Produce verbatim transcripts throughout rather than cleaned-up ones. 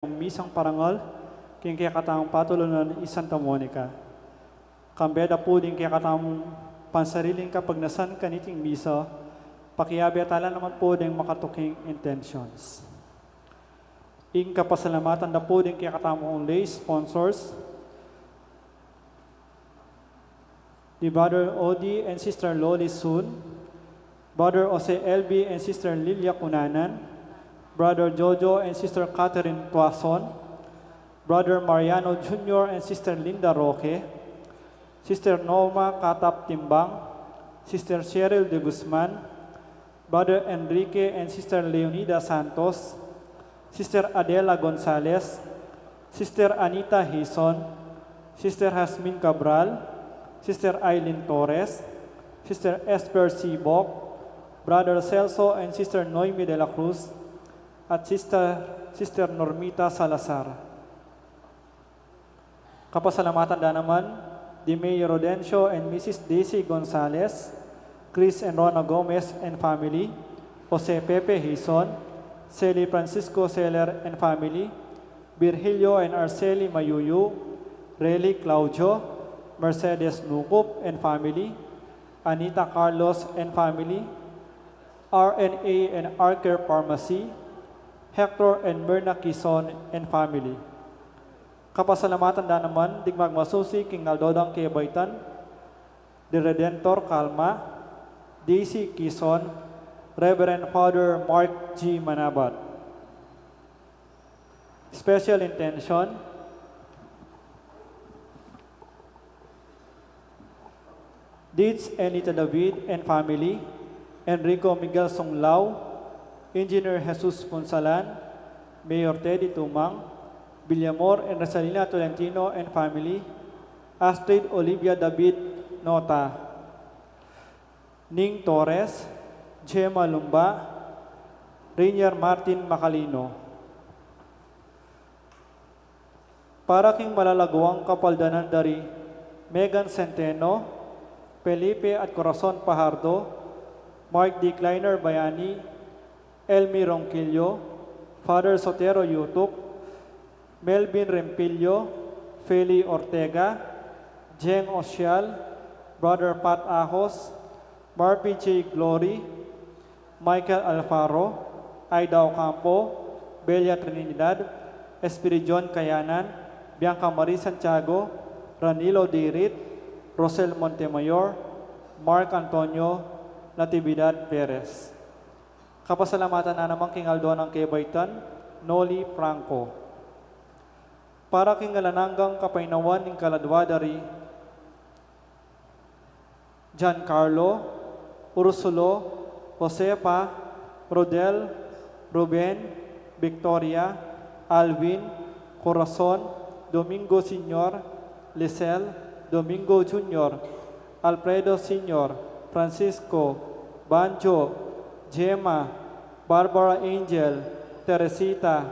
misang parangal king kekatamung patulunan i Santa Monica. Kambe da pu ding kekatamung pansariling kapagnasan kaniting misa, pakiabe tala naman pu ding makatuking intentions. Ing kapasalamatan da pu ding kekatamung lay sponsors, ni Brother Odi and Sister Loli Sun, Brother Jose L B and Sister Lilia Cunanan, Brother Jojo and Sister Catherine Tuason, Brother Mariano Junior and Sister Linda Roque, Sister Norma Katap Timbang, Sister Cheryl de Guzman, Brother Enrique and Sister Leonida Santos, Sister Adela Gonzalez, Sister Anita Hison, Sister Jasmine Cabral, Sister Aileen Torres, Sister Esper Sibok, Brother Celso and Sister Noemi de la Cruz, at Sister, Sister Normita Salazar. Kapasalamatan da naman di Mayor Rodencio and Missus Daisy Gonzalez, Chris and Rona Gomez and family, Jose Pepe Hison, Sally Francisco Seller and family, Virgilio and Arceli Mayuyu, Rely Claudio, Mercedes Nucup and family, Anita Carlos and family, R N A and R Care Pharmacy, Hector and Myrna Kison and family. Kapasalamatan da naman ding magmasusi king aldo dang kebaitan, di Redentor Calma, D C Kison, Reverend Father Mark G Manabat. Special intention, Deeds Enita David and family, Enrico Miguel Sunglao, Engineer Jesus Punsalan, Mayor Teddy Tumang, Villamor and Rosalina Tolentino and family, Astrid Olivia David Nota, Ning Torres, Gemma Lumba, Rainier Martin Macalino. Para king malalaguang kapaldanan da ri Megan Centeno, Felipe at Corazon Pajardo, Mark D. Kleiner Bayani, Elmi Ronquillo, Father Sotero Yutuc, Melvin Rempillo, Feli Ortega, Jeng Osial, Brother Pat Ahos, Marvin J. Glory, Michael Alfaro, Aida Ocampo, Belia Trinidad, Espiridion Kayanan, Bianca Marie Santiago, Ranilo Dirit, Rosel Montemayor, Mark Antonio, Natividad Perez. Kapasalamatan na naman king aldo nang kebaitan, Noli Franco. Para king alang anggang kapaynawan ning kaladua da ri Giancarlo, Ursulo, Josefa, Rodel, Ruben, Victoria, Alvin, Corazon, Domingo Senior, Lisel, Domingo Junior, Alfredo Senior, Francisco, Banjo, Gemma, Barbara Angel, Teresita,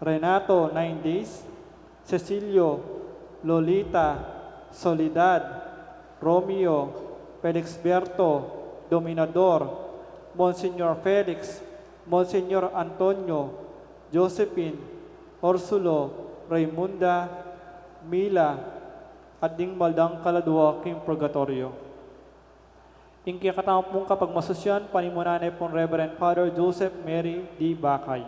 Renato, nine days, Cecilio, Lolita, Soledad, Romeo, Felixberto, Dominador, Monsignor Felix, Monsignor Antonio, Josephine, Orsulo, Raymunda, Mila, at ding maldang kaladua king purgatoryo. Ing kekatamung kapagmasusyan, panimunan ne pung Reverend Father Joseph Mary D. Bacay.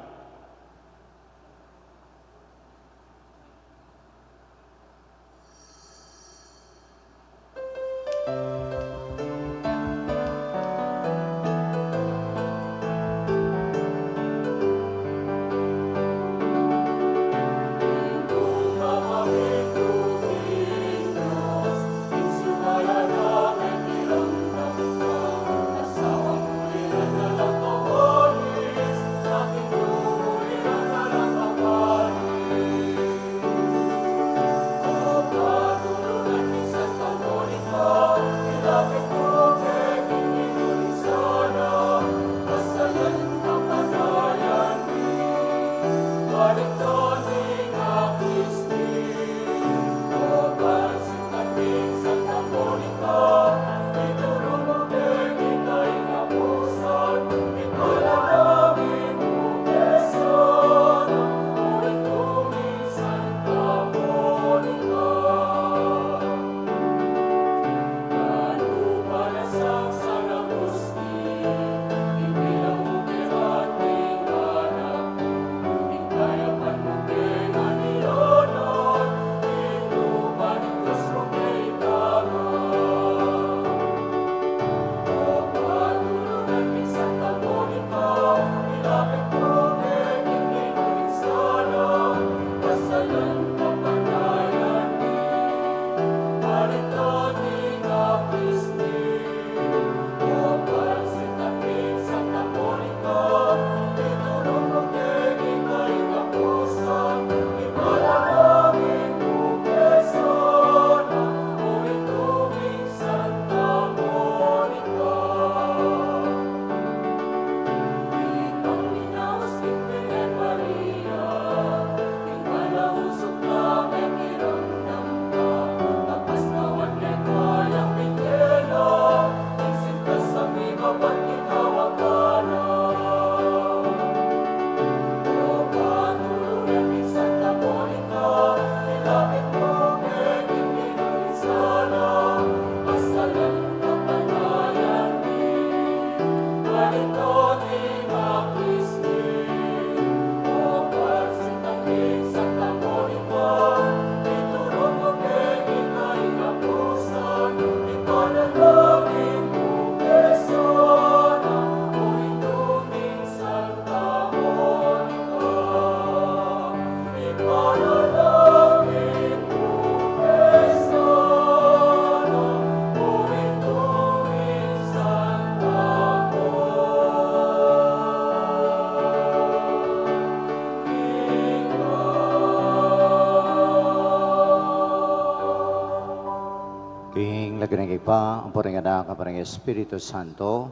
King lagyu ning Ibpa, ampo ning Anak, ampo ning Espiritu Santo.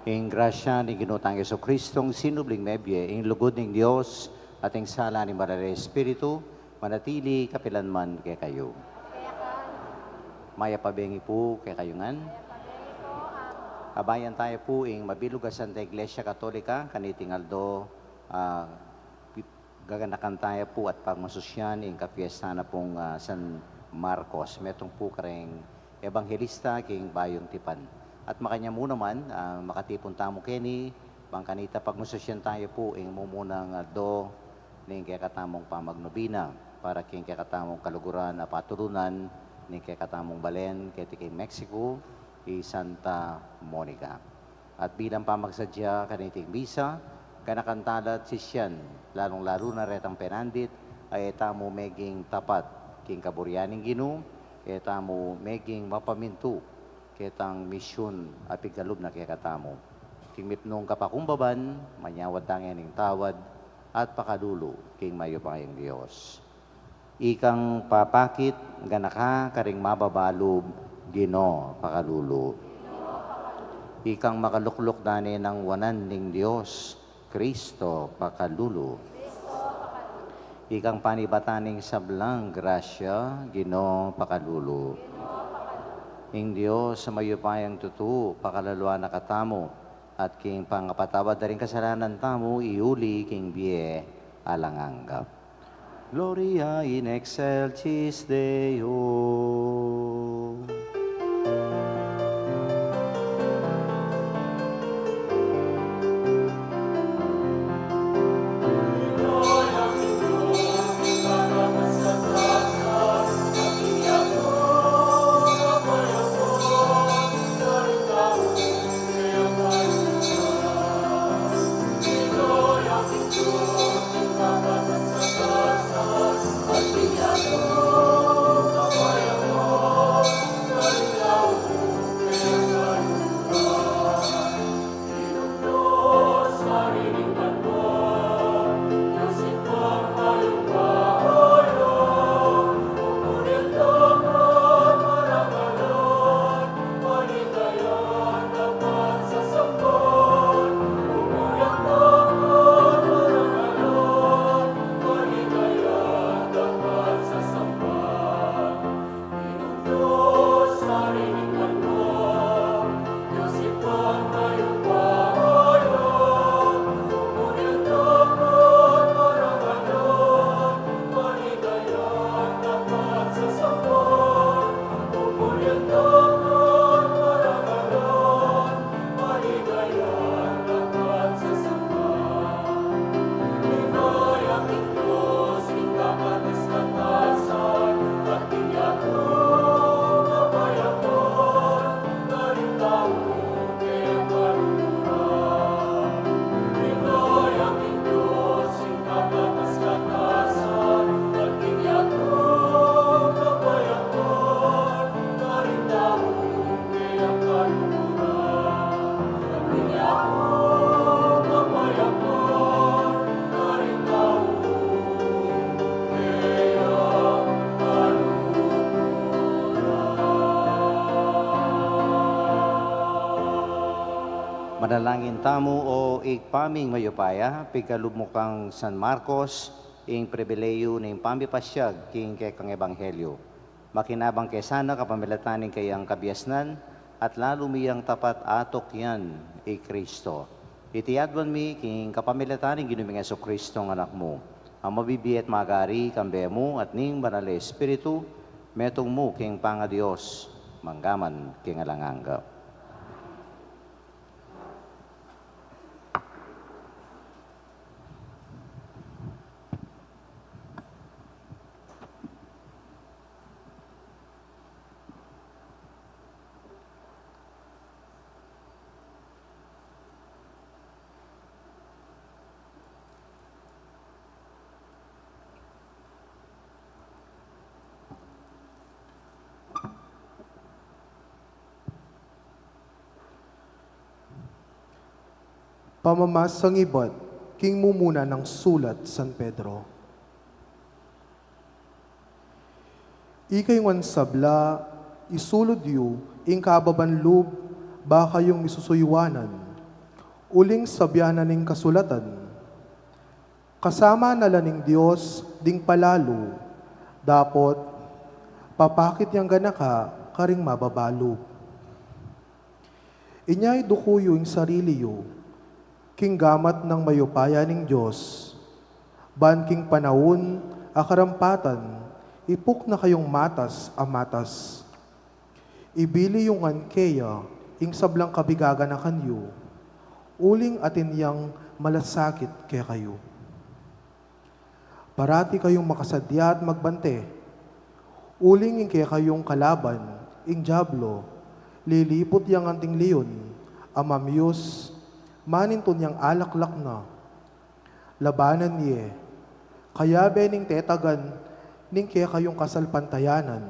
Ing grasya ning Ginu tang Jesucristo, ing sinubling mebie, ing lugud ning Dios, at ing sala ning Banal a Espiritu, manatili kapilanman kekayu. Mayap a bengi pu kekayu ngan. Abayan tayu pu ing mabilug a Santa Iglesia Katolika, kaniting aldo, ah, gaganakan tayu pu at pagmasusyan ing kapiestan na pung, ah, San Marcos. Metung pu kareng ebanghelista king Bayung Tipan. At makanyan mu naman, ah, makatipun tamu keni, bang kanita pagmasusyan tayu pu ing mumunang aldo ning kekatamung pamagnobina para king kekatamung kaluguran a patulunan ning kekatamung balen keti king Mexico, i Santa Monica. At bilang pamagsadya kaniting misa, ganakan tala at sisyan, lalung-lalu na retang penandit, a e tamu meging tapat king kaburian ning Ginu, e tamu meging mapamintu ketang misyun a pigalub na kekatamu. King mipnung kapakumbaban, manyawad tang ing tawad at pakalulu king mayupayang Dios. Ikang papakit ganaka karing mababalub, Ginu, pakalulu. Ikang makalukluk dane nang wanan ning Dios, Kristo, pakalulu. Ikang panibatan ning sablang grasya, Ginu, pakalulu. Ing Dios a mayupayang tutu, pakalalua na katamu, at king pangapatawad da ring kasalanan tamu, iuli king bie alang angga. Gloria in excelsis Deo. Manalangin tamu. O Ibpa ming mayupaya, pigalub mu kang San Marcos ing pribileyu ning pamipasyag king kekang ebanghelyu. Makinabang ke sana kapamilatan ning kayang kabiasnan, at lalu miyang tapat atukyan i Kristo. Iti aduan mi king kapamilatan ning Ginu ming Jesucristo, Anak mu, a mabibie at magari kambe mu at ning Banal a Espiritu, metung mu king pangaDios, manggaman king alang angga. Pamamasang ibat king mumuna nang sulat San Pedro. Ikayung sabla, isulud yu ing kababan lub, ba kayung misusuyuanan, uling sabian na ning kasulatan, kasama na la ning Dios ding palalu, dapot papakit yang ganaka karing mababa lub. Inya iduku yu ing sarili yu king gamat nang mayupaya ning Dios, ban king panaun a karampatan, ipuk na kayung matas a matas. Ibili yu ngan keya ing sablang kabigaganakan yu, uling atin yang malasakit kekayu. Parati kayung makasadya at magbante, uling ing kekayung kalaban, ing Diablo, liliput yang anting leon a mamius, manintun yang alaklak na. Labanan ye, kayabe ning tetagan ning kekayung kasalpantayanan.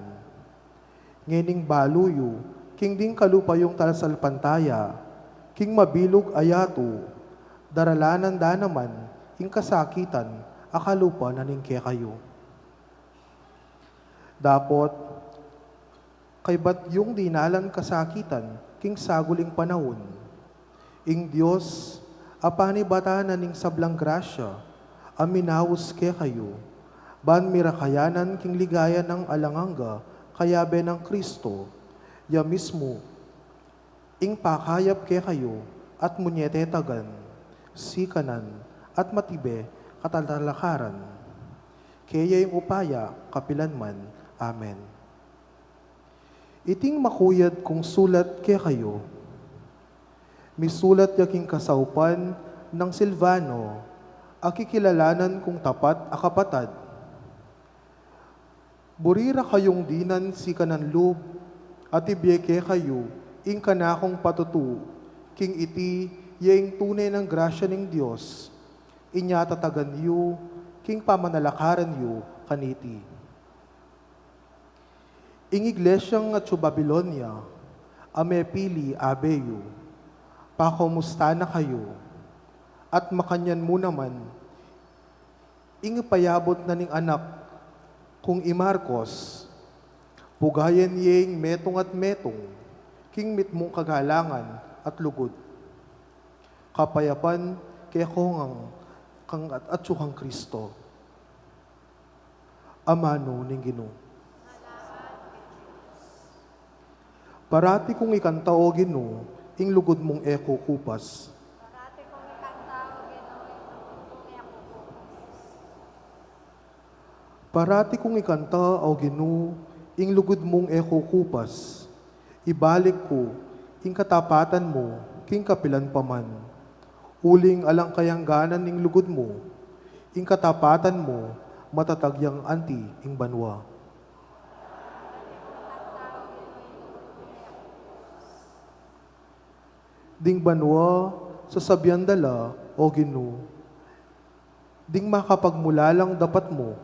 Ngening balu yu king ding kalupa yung talsalpantaya, king mabilug a yatu, daralanan da naman ing kasakitan a kalupa na ning kekayu. Dapot, kaybat yung dinalan kasakitan king saguling panaun, ing Dios a panibatan na ning sablang grasya a minaus kekayu, ban mirakayanan king ligaya nang alang angga kayabe nang Kristo, ya mismu ing pakayap kekayu at munye tetagan, sikanan, at matibe katatalakaran. Keya ing upaya kapilan man. Amen. Iting makuyad kung sulat kekayu, misulat ya king kasaupan nang Silvano, a kikilalanan kung tapat a kapatad. Buri ra kayung dinan sikanan lub, at ibie kekayu ing kanakung patutu, king iti ya ing tune nang grasya ning Dios, inya tatagan yu king pamanalakaran yu kaniti. Ing iglesyang atyu Babilonia, a mepili abe yu, pakumusta na kayu, at makanyan mu naman ing payabut na ning anak kung i Marcos, pugayan ye ing metung at metung king mitmung kagalangan at lugud. Kapayapan kekayu ngan kang at atyu kang Kristo. Amanu ning Ginu. Parati kung ikanta, O Ginu, ing lugud mung e kukupas. Parati kung ikanta, O Ginu, ing lugud mung e kukupas. Parati kung ikanta, O Ginu, ing lugud mung e kukupas. Ibalik ku ing katapatan mu king kapilan pa man. Uling alang kayangganan ning lugud mu, ing katapatan mu matatag yang anti ing banua. Ding banua, sasabian da la, O Ginu, ding makapagmulalang dapat mu,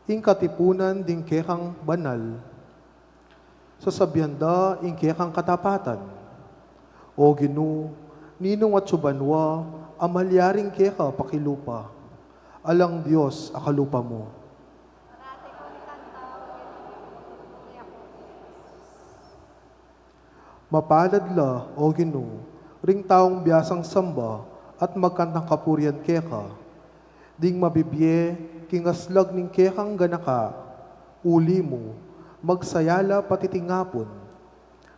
ing katipunan ding kekang banal, sasabian da ing kekang katapatan. O Ginu, ninung atyu banua a malyaring keka pakilupa, alang Dios a kalupa mu? Mapalad la, O Ginu, ring taung biasang samba at magkantang kapurian keka, ding mabibie king aslag ning kekang ganaka. Uli mu, magsaya la patiting apun,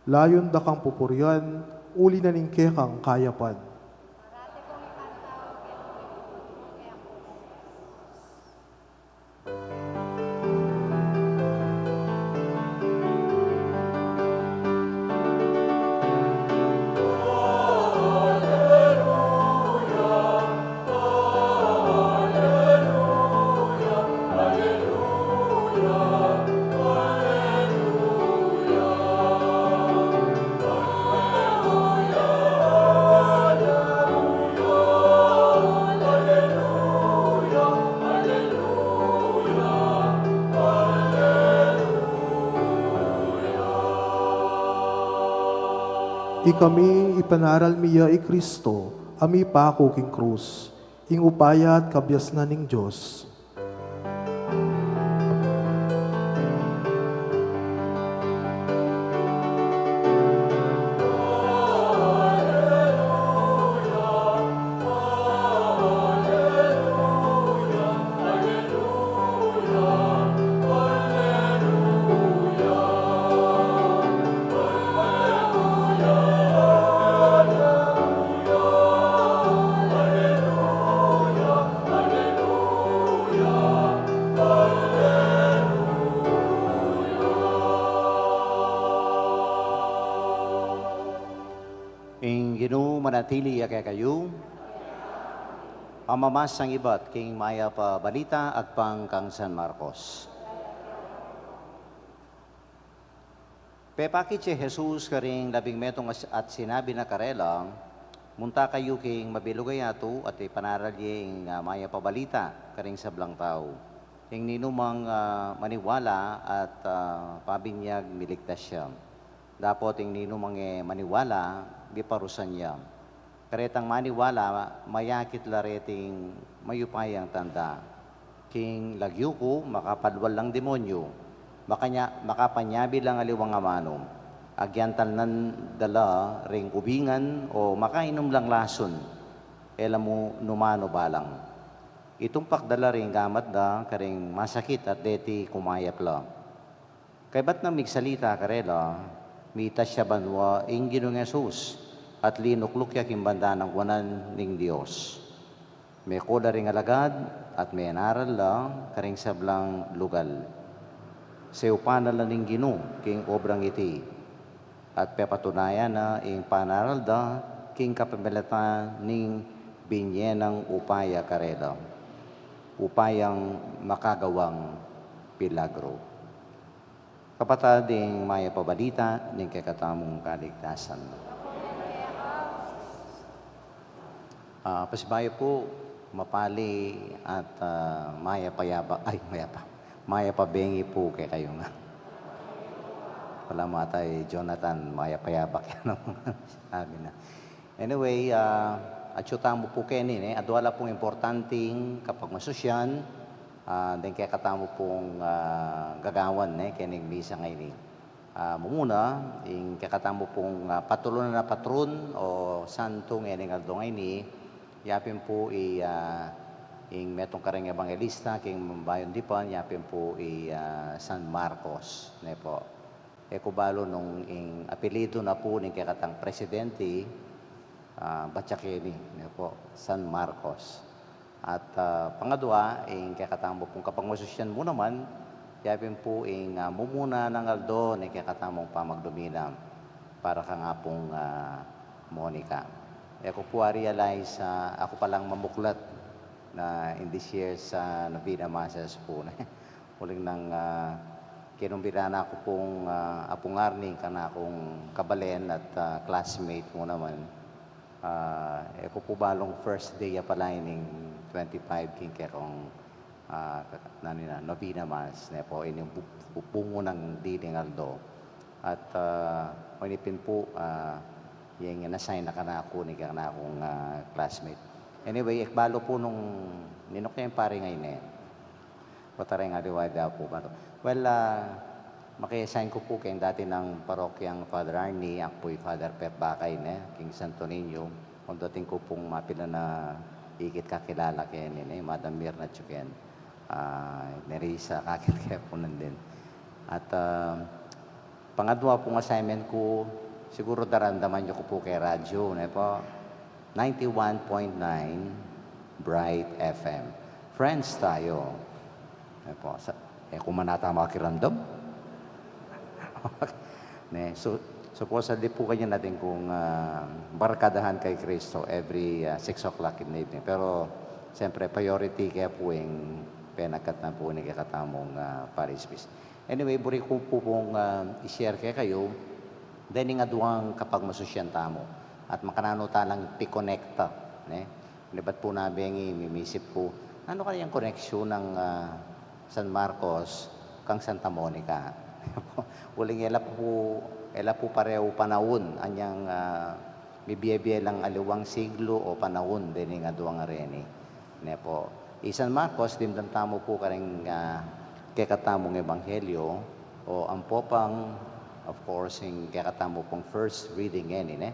layun da kang pupurian, uli na ning kekang kayapan. Ikami, ipanaral mi ya i Kristo, Kami paku king krus, ing upaya at kabiasnan ning Dios. Ing Ginu manatili ya kekayu. Pamamasang ibat king Mayap a Balita agpang kang San Marcos. Pepakit ya i Jesus karing labing metung as-, at sinabi na karela, "Munta kayu king mabilug a yatu at ipanaral ye ing, ah, Mayap a Balita karing sablang tau. Ing ninumang, ah, maniwala at, ah, pabinyag miligtas ya. Dapot ing ninumang e maniwala, miparusan ya. Karetang maniwala, mayakit la reting mayupayang tanda. King lagyu ku, makapalual lang demonyu. Makanya-, makapanyabi lang aliwang amanu. Agyantal nang dala ring ubingan o makainum lang lasun. E la mu numanu balang. Itumpak da la ring gamat da karing masakit at deti kumayap la." Kaybat nang migsalita karela, mitas ya banua ing Ginung Jesus, at linukluk ya king banda nang wanan ning Dios. Meko la ring alagad, at menaral la karing sablang lugal. Seyupan na la ning Ginu king obrang iti, at pepatunayan na ing panaral da king kapamilatan ning binye nang upaya karela. Upayang makagawang milagru. Kapatad, ing Mayap a Balita ning kekatamung kaligtasan. Ah, pasibayu pu, mapali at, ah, mayap a yabak, ay, mayap a, mayap a bengi pu kekayu ngan. Wala mu ata i Jonathan, mayap a yabak yan ang sinabi na. Anyway, ah, atyu tamu pu keni, ne, adua la pung importanting kapagmasusyan, ah, deng kekatamu pung, ah, gagawan, ne, kening misa ngeni. Ah, mumuna, ing kekatamu pung, ah, patulunan a patrun o santu ngening aldo ngeni, yapin pu i, ah, ing metung kareng ebangelista king Bayun Dipan, yapin pu i, ah, San Marcos, ne pu. E ku balu nung ing apelyidu na pu ning kekatang presidenti, ah, batya keni, ne pu, San Marcos. At, ah, pangadua, ing kekatamu pung kapagmasusyan mu naman, yapin pu ing, ah, mumuna nang aldo ning kekatamung pamagdumina para kang Apung, ah, Monica. E ku pu a-realize, ah, aku palang mamuklat na in this year's, ah, novena masses pu, ne. Uling nang, ah, kinumbida na ku pung, ah, Apung Arnie, kanakung kabalen at, ah, classmate mu naman. Ah, e ku pu balung first day ya pala ining twenty-five king kekong, ah, nanu na, novena mass, ne pu, ining bu-, bu-, bungu nang dining aldo. At, ah, o ini pin pu, ah, ing in-assign na kanaku ning kanakung, ah, classmate. Anyway, e ku balu pu nung ninu keng pari ngeni, ne. Pota reng aliwa da pu balu. Well, ah, maki-assign ku pu keng dati nang parokyang Father Arnie, aku pu i Father Pep Bakay, ne, king Santo Niño. Kung dating ku pung mapilan a ikit kakilala keni, ne, Madam Mirna Chuken. Ah, Nerissa, kakit ke pu nandin. At, ah, pangadua pung assignment ku, siguru daramdaman yu ku pu keng radyo, ne pu? Ninety-one point nine Bright F M. Friends tayo. Ne pu, sa, e ku man ata makiramdam. Ne, so, supposedly pu kanyan atin kung, ah, barkadahan kay Kristo every, ah, six o'clock in the evening. Pero, siyempre, priority ke pu ing penagkatnan pu ning kekatamung, ah, parish priest. Anyway, buri ku pu pung, ah, i-share kekayu, dening aduang kapagmasusyan tamu. At makananu ta lang pikonekta, ne? Ibat pu na bengi, mimisip ku, nanu kaya ing koneksyon nang, ah, San Marcos kang Santa Monica? Uling e la pu, e la pu parehu panaun, anyang, ah, Mibie-bie lang aliwang siglo o panaun dening aduang areni. Ne po. I San Marcos, dimdam tamu pu kareng, ah, kekatamung ebanghelyo, o ampo pang, of course, ing kekatamu pung first reading ngeni, ne?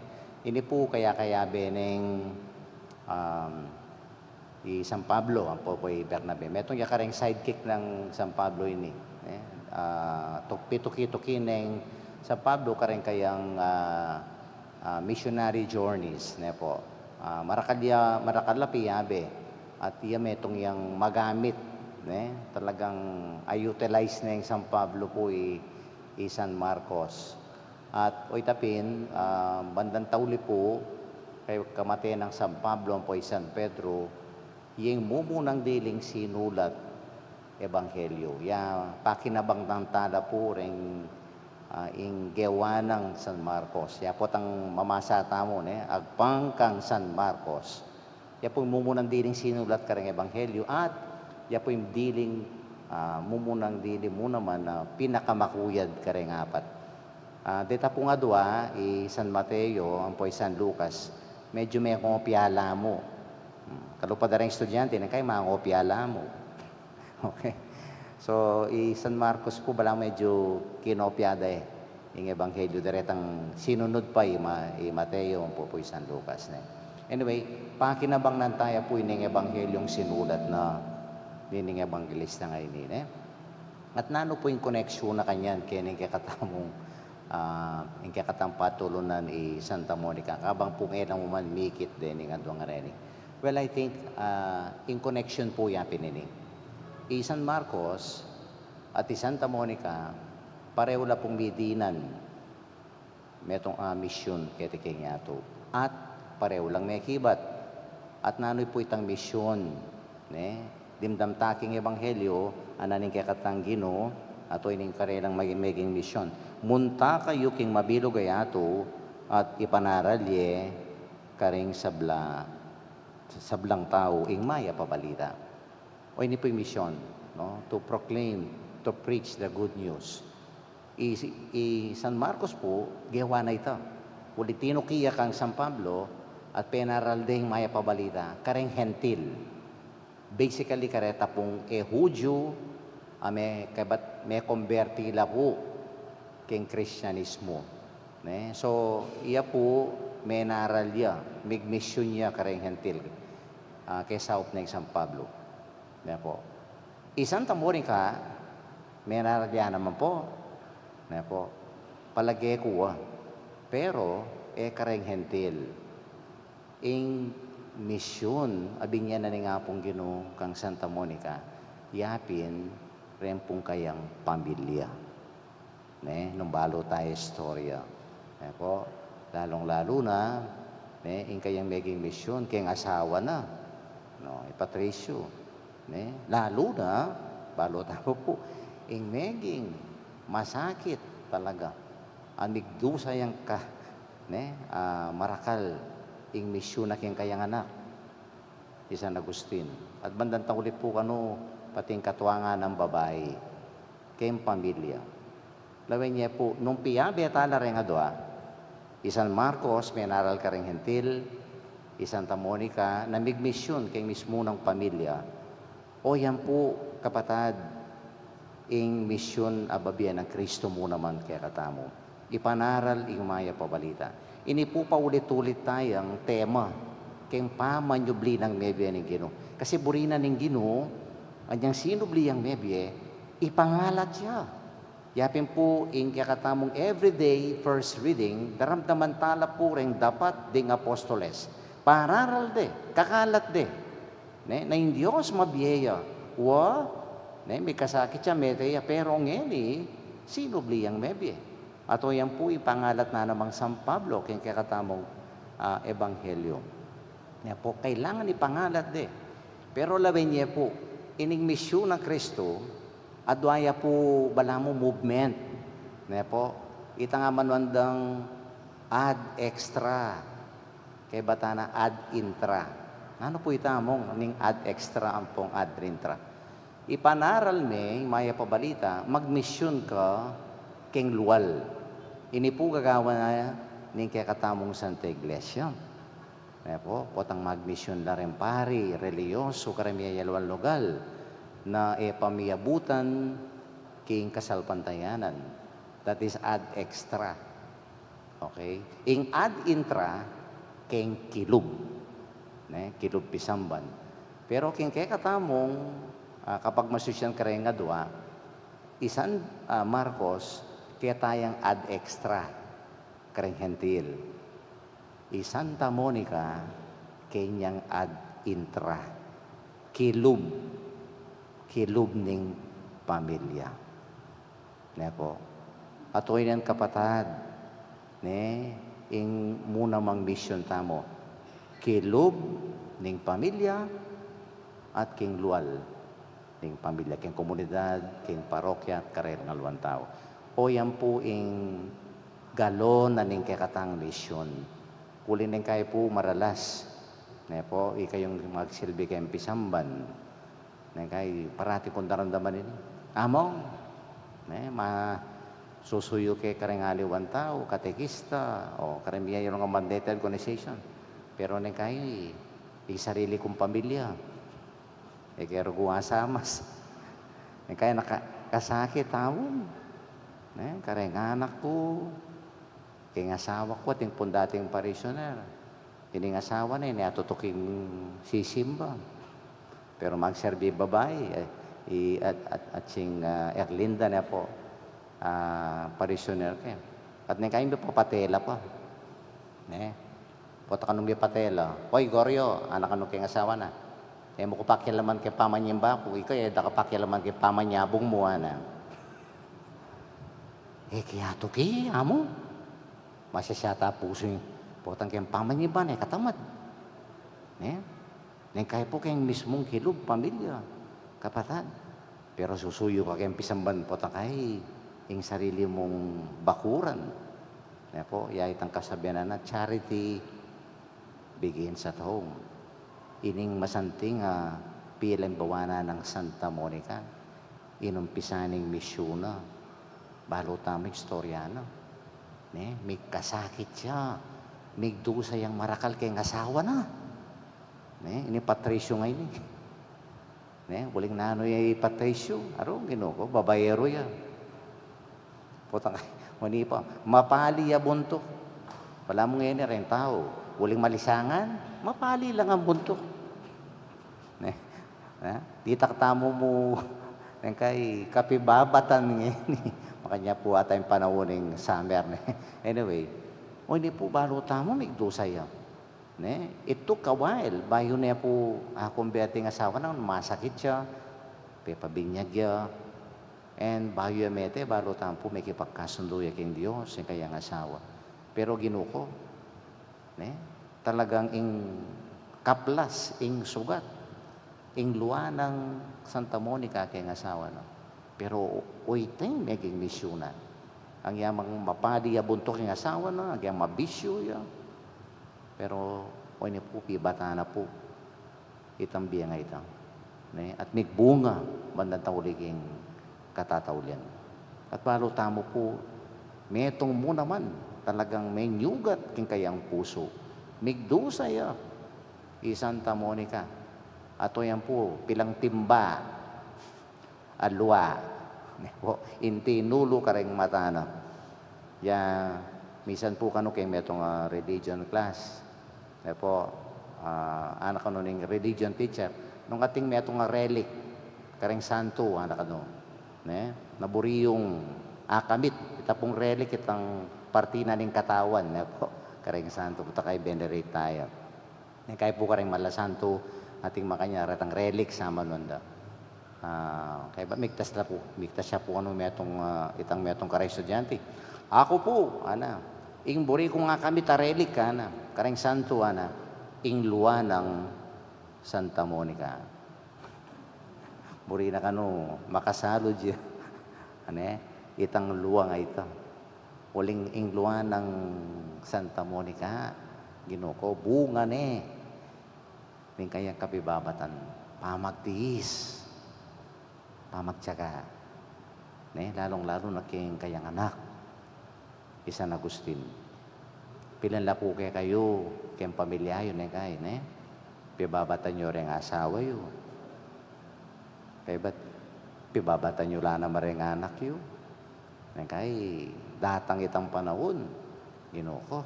Ini pu kaya-kayabe neng, um, i San Pablo, ampo pu i Bernabe. Metung ya kareng sidekick nang San Pablo ini, ne? Ah, tuk-, pituki-tuki neng San Pablo kareng kayang, ah, ah, missionary journeys, ne po. Ah, marakal ya, marakal la piyabe. At iya metung yang magamit, ne? Talagang a-utilize neng San Pablo pu i, i San Marcos. At oyta pin, ah, bandang tauli pu, keng kamate nang San Pablo ampo i San Pedro, ing mumunang diling sinulat ebanghelyo. Ya, pakinabang tang tala pu reng, ah, ing gewa nang San Marcos. Ya pu tang mamasa tamu, ne? Agpang kang San Marcos. Ya pu ing mumunang diling sinulat kareng ebanghelyo at ya pu ing diling, ah, mumunang dili mu naman na pinakamakuyad kareng apat. Ah, deta pung adua, i San Mateo, ampo i San Lucas, medyo mengopya la mu. Hmm, kalupa da reng estudyante, neng kaya mangopya la mu. Okay. So, i San Marcos pu balamu medyo kinopya da e. Ing ebanghelyo da retang sinunud pa i Ma-, i Mateo, ampo pu i San Lucas, ne. Anyway, pakinabang nang taya pu ining ebanghelyong sinulat na nining ebanghelista ngeni, ne. At nanu pu ing koneksyon na kanyan keni ing kekatamung, ah, ing kekatamung patulunan i Santa Monica? Kabang pu e la mu man mikit dening aduang areni. Well, I think, ah, ing koneksyon pu ya pin ini. I San Marcos at i Santa Monica, pareho la pung midinan metung a misyun keti king yatu. At pareho lang mekibat. At nanu pu itang misyun, ne? Dimdam ta king ebanghelyo, anan ing kekatang Ginu, at oyni ing karelang maging, maging misyun. Munta kayu king mabilug a yatu, at ipanaral ye karing sabla, sablang tau ing mayap a balita. O ini pu ing misyun, no? To proclaim, to preach the good news. I, i San Marcos pu, gewa na ita. Uli tinuki ya kang San Pablo, at penaral de ing mayap a balita kareng Hentil. Basically, kareta pung e Hudyu, a me-, kebat mekomberti la pu keng Kristianismo. Ne? So, iya pu, menaral ya, migmisyun ya kareng Hentil, ah, kesaup neng San Pablo. Ne po. I Santa Monica, menaral ya naman po. Ne po. Palage ku, ah. Pero, e kareng Hentil. Ing misyun a binye na ning Apung Ginu kang Santa Monica, ya pin reng pung kayang pamilya. Ne, nung balu ta ing istorya. Ne po, lalung-lalu na, ne, ing kayang meging misyun keng asawa na, no, i Patricio, ne, lalu na, balu ta pu, ing meging masakit talaga, a migdusa yang ka-, ne, ah, marakal ing misyun na keng kayang anak, i San Agustin. At bandang tauli pu kanu, pati ing katuangan nang babai keng pamilya. Lawen ye pu, nung piyabe ta la reng adua, i San Marcos, menaral kareng Hentil, i Santa Monica, na migmisyun keng mismu nang pamilya. O yan pu, kapatad, ing misyun a babie nang Kristo mu naman kekatamu. Ipanaral ing mayap a balita. Ini pu paulit-ulit tayang tema, keng pamanyubli nang mebie ning Ginu. Kasi buri na ning Ginu, anyang sinubli yang mebie, ipangalat ya. Ya pin pu ing kekatamung everyday first reading, daramdaman ta la pu reng dapat ding apostoles. Pararal de, kakalat de. Ne, na ing Dios mabie ya. Wa, ne, mikasakit ya, mete ya, pero ngeni, sinubli yang mebie. At o yan pu ipangalat na namang San Pablo, keng kekatamung, ah, ebanghelyo. Ne po, kailangan ipangalat de. Pero lawen ye pu, ining misyun nang Kristo, adwa ya pu balamu movement. Ne po, ita nga manuan dang ad extra, kaybat na ad intra. Nanu pu ita mung ning ad extra ampong ad intra? Ipanaral me ing mayap a balita, magmisyun ka keng lual. Ini pu gagawan na ning kekatamung Santa Iglesia. Ne pu, potang magmisyun la ring pari, relihiyosu, kareng miyayaliwang lugal na e pamiabutan king kasalpantayanan. That is ad extra. Okay? Ing ad intra, keng kilub. Ne? Kilub pisamban. Pero king kekatamung, ah, kapagmasusyan kareng adua, i San, ah, Marcos, keta yang ad extra kareng Hentil. I Santa Monica, keng yang ad intra. Kilub. Kilub ning pamilya. Ne pu. At o yan, kapatad, ne, ing muna mang misyun tamu, kilub ning pamilya at king lual ning pamilya, king komunidad, king parokya, at kareng aliwang tau. O yan pu ing galon na ning kekatang misyun. Uling neng kayi pu maralas, ne pu, ikayung magsilbi keng pisamban. Neng kayi, parati kung daramdaman ini. Among, ne, masusuyu ke kareng aliwang tau, katekista, o kareng miyayaliwang mandated organization. Pero neng kayi, ing sarili kung pamilya, e ke rugu asamas. Neng kayi, nakasakit, amun. Ne, kareng anak ku, keng asawa ku, atin pung dating parishioner. Ining asawa na, ini atutuking sisimba. Pero magserbi babai, e, i, at, at, at sing, ah, Erlinda ne pu, ah, parishioner ke. At neng kayi mipapatela pa. Ne? Potang kanu mipatela. Oy, Goryo, anak kanu keng asawa na. E mu ku pakialaman keng pamanyimba ku, ika e da ka pakialaman keng pamanyabung mu, ana. E ke atuki, amu. Masasyata pusu ing potang keng pamanyimba na, e katamad. Ne? Neng kayi pu keng mismung kilub, pamilya, kapatad. Pero susuyu ka keng pisamban, potang kayi ing sarili mung bakuran. Ne pu, ya itang kasabian na, charity begins at home. Ining masanting a pialimbawa na nang Santa Monica. Inumpisa ning misyun na, balu tamu istorya na. Ne, migkasakit ya, migdusa yang marakal keng asawa na. Ne, ini Patricio nga ini. Ne, uling nanu ya i Patricio, aru, Ginu ku, babaeru ya. Potang, mani pa, mapali ya buntuk. Balamu ngeni reng tau, uling malisangan, mapali la ngan buntuk. Ne? Ne? Ditak tamu mu, neng kayi, kapibabatan ngeni. Makanyan pu ata ing panaun ning summer, ne? Anyway, o ini pu, balu tamu migdusa ya. Ne? It took a while, bayu ne pu akumberte ing asawa na, masakit ya, pepabinyag ya. And bayu ya mete, balu tamu pu mekipagkasundu ya king Dios, ing kayang asawa. Pero Ginu ku, ne? Talagang ing kaplas, ing sugat, ing lua nang Santa Monica keng asawa na. Pero oyten meging misyun na. Agyang mapali ya buntuk ing asawa na, agyang mabisyu ya. Pero oyni pu, pibatan na pu itang bie a ita, ne? At migbunga bandang tauli king katataulian. At balu tamu pu, metung mu naman talagang menyugat king kayang pusu. Migdusa ya i Santa Monica. At o yan pu, pilang timba a lua, ne pu, ing tinulu kareng mata na. Ya, misan pu kanu keng metung a religion class, ne pu, ah, anak kanu ning religion teacher, nung ating metung a relic kareng santu, anak kanu, ne, na buri yung akamit, ita pung relic, itang parti na ning katawan, ne pu, kareng santu, potang kayi venerate taya. Neng kayi pu kareng mala santu, ating makanyan retang relic, sama nunda. Ah, kaybat migtas la pu, migtas ya pu kanu metung, ah, itang metung kareng estudyante. Aku pu, ana, ing buri kung akamit a relic, ana, kareng santu, ana, ing lua nang Santa Monica. Buri na kanu makasalud ya, ane, itang lua a ita. Uling ing lua nang Santa Monica, Ginu ku, bunga ne ning kayang kapibabatan, pamagtiis, pamagtiyaga, ne, lalung-lalu na king kayang anak, i San Agustin. Pilan la pu kekayu, keng pamilya yu, neng kai, ne? Pibabatan yu reng asawa yu. Kaybat pibabatan yu la naman reng anak yu. Neng kai, datang itang panaun, Ginu ku,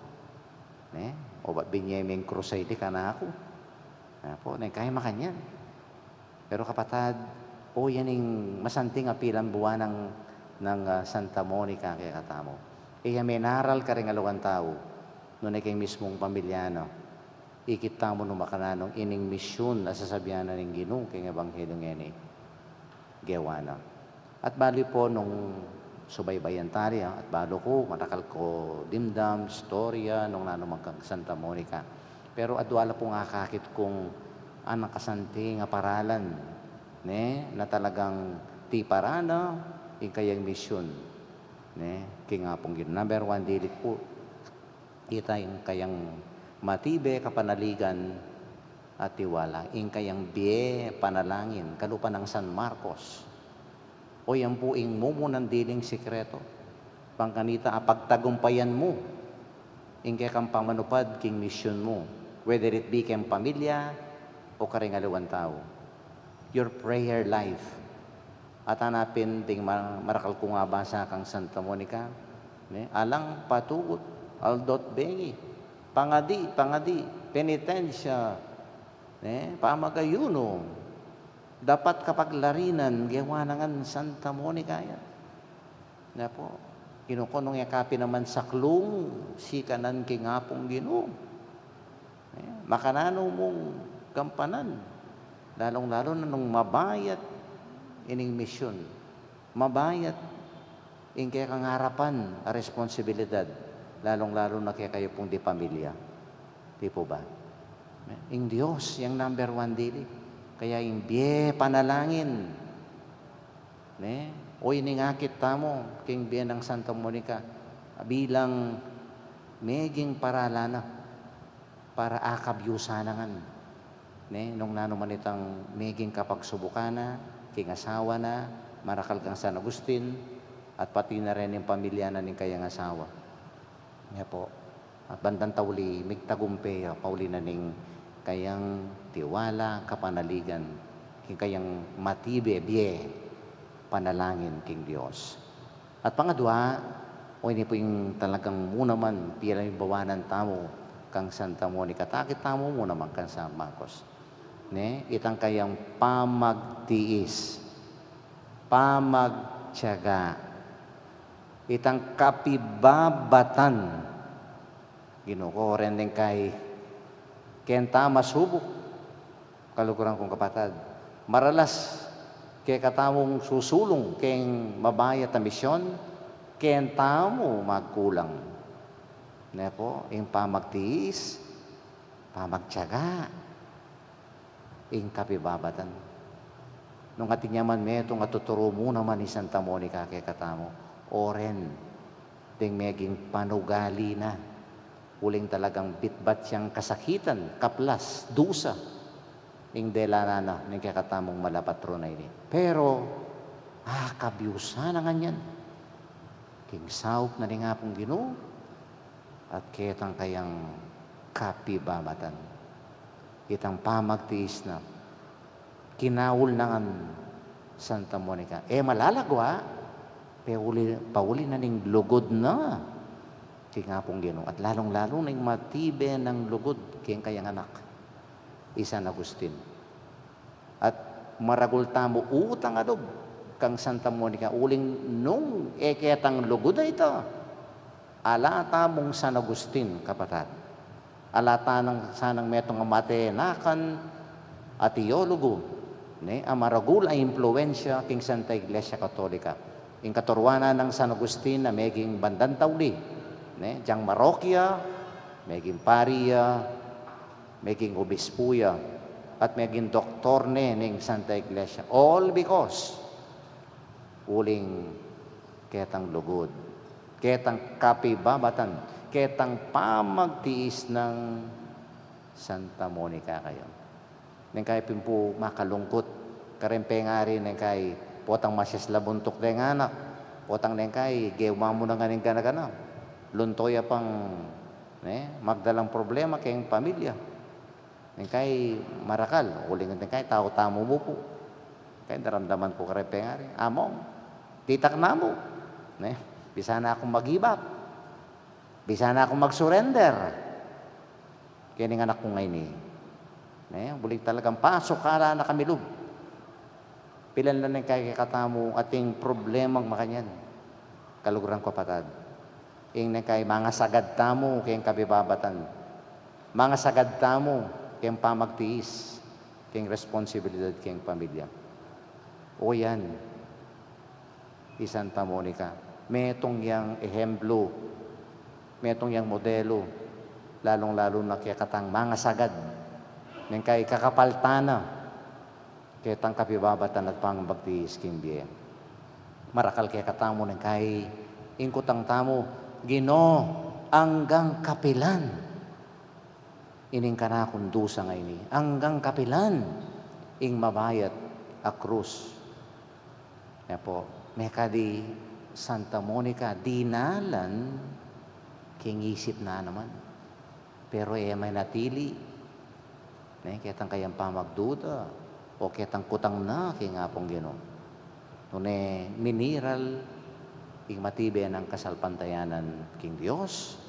ne? O ba, binye meng crusade kanaku. Apo, neng kai, makanyan. Pero kapatad, o, yan ing masanting a pilan buan nang, nang, ah, Santa Monica kekatamu. E ya menaral karing aliwang tau, nune keng mismung pamilya na. Ikit tamu nung makananu ining misyun a sasabian na ning Ginu keng ebanghelyu ngeni. Gewa na. At balu pu nung subaybayan taya, at balu ku, marakal ku dimdam, istorya, nung nanu man kang Santa Monica. Pero adwa la pung akakit kung anang kasanting a paralan, ne, na talagang tiparan na ing kayang misyun, ne, king Apung Ginu. Number one, dili ku, ita ing kayang matibe kapanaligan at tiwala, ing kayang bie panalangin, kalupa nang San Marcos. O, yan pu ing mumunan diling sikreto. Bang kanita a pagtagumpayan mu ing kekang pamanupad king misyun mu, whether it be keng pamilya o karing aliwang tau. Your prayer life. At hanapin ding ma-, marakal kung abasa kang Santa Monica, ne? Alang patugut, aldo't bengi, pangadi, pangadi, penitensya, ne? Pamagayunu, dapat kapaglarinan, gewa na ngan Santa Monica yan. Ne pu, Ginu ku, nung e ka pin naman saklung sikanan king Apung Ginu, ne, makananu mung gampanan, lalung-lalu na nung mabayat ining misyun, mabayat ing kekang arapan a responsibilidad, lalung-lalu na kekayu pung di pamilya. Di pu ba? Ing Dios yang number one dili. Kaya ing bie panalangin, ne? O, ining akit tamu king bie nang Santa Monica bilang meging paralan na para akabyusan na ngan, ne? Nung nanu man itang meging kapagsubukan na king asawa na, marakal kang San Agustin, at pati na rin ing pamilya na ning kayang asawa. Ne pu. At bandang tauli, migtagumpe ya, pauli na ning kayang tiwala, kapanaligan, king kayang matibe, bie panalangin king Dios. At pangadwa, o, ini pu ing talagang mu naman, pilan ing bawanan tamu kang Santa Monica, takit tamu mu naman kang San Marcos. Ne, itang kayang pamagtiis, pamagtiyaga, itang kapibabatan. Ginu ku, o ren deng kai, keng tamu masubuk, kaluguran kung kapatad, maralas kekatamung susulung keng mabayat a misyon, keng tamu magkulang. Ne pu, ing pamagtiis, pamagtiyaga, ing kapibabatan. Nung atin ya man metung a tuturu mu naman i Santa Monica kekatamu, o ren deng meging panugali na, uling talagang bitbat yang kasakitan, kaplas, dusa, ing delanan na ning kekatamung mala patron a ini. Pero, ah, kabyusan na ngan yan king saup na ning Apung Ginu, at ketang kayang kapibabatan, itang pamagtiis na, kinaul na ngan Santa Monica. E malalagwa, pauli, pauli na ning lugud na king Apung Ginu, at lalung-lalu na ing matibe nang lugud king kayang anak, i San Agustin. At maragul tamu utang a lub kang Santa Monica, uling nung e ketang lugud a ita, ala tamung San Agustin, kapatad. Ala ta nang sanang metung a matenakan a teologo, ne, a maragul a impluensya king Santa Iglesia Katolika. Ing katuruan nang San Agustin a meging bandang tauli, ne, diyang marokya, meging pari ya, meging obispu ya, at meging doktor ne ning Santa Iglesia. All because uling ketang lugud, ketang kapibabatan, ketang pamagtiis nang Santa Monica kayu. Neng kai pin pu makalungkut, kareng pengari neng kai potang masias la buntuk deng anak, potang neng kai gewa mu na ngan ing gana-gana, lunto ya pang Ne? Magdalang problema keng pamilya. Neng kai marakal, uling neng kai tau tamu mu pu. Kai daramdaman ku kareng pengari, Among, titak na mu. Ne? Bisa na kung mag-give up. Bisa na kung mag-surrender. Keni ing anak kung ngeni. Ne? Uling talagang pasok kala na kami lub. Pilan la neng kai kekatamu ating problemang makanyan. Kaluguran ku, kapatad. Ing neng kai mangasagad tamu keng kabibabatan. Mangasagad tamu keng pamagtiis, keng responsibilidad keng pamilya. O yan, i Santa Monica. Metung yang ehemplu, metung yang modelu, lalung-lalu na kekatang mangasagad. Neng kai kakapaltan na ketang kabibabatan at pamagtiis king bie. Marakal kekatamu neng kai ing kutang tamu, Ginu, anggang kapilan ining kanakung dusa ngeni? Anggang kapilan ing mabayat a krus? Ne pu, mekad i Santa Monica, dinalan king isip na naman. Pero e manatili, ne, ketang kayang pamagduda, o ketang kutang na king Apung Ginu. Nune miniral ing matibe nang kasalpantayanan king Dios,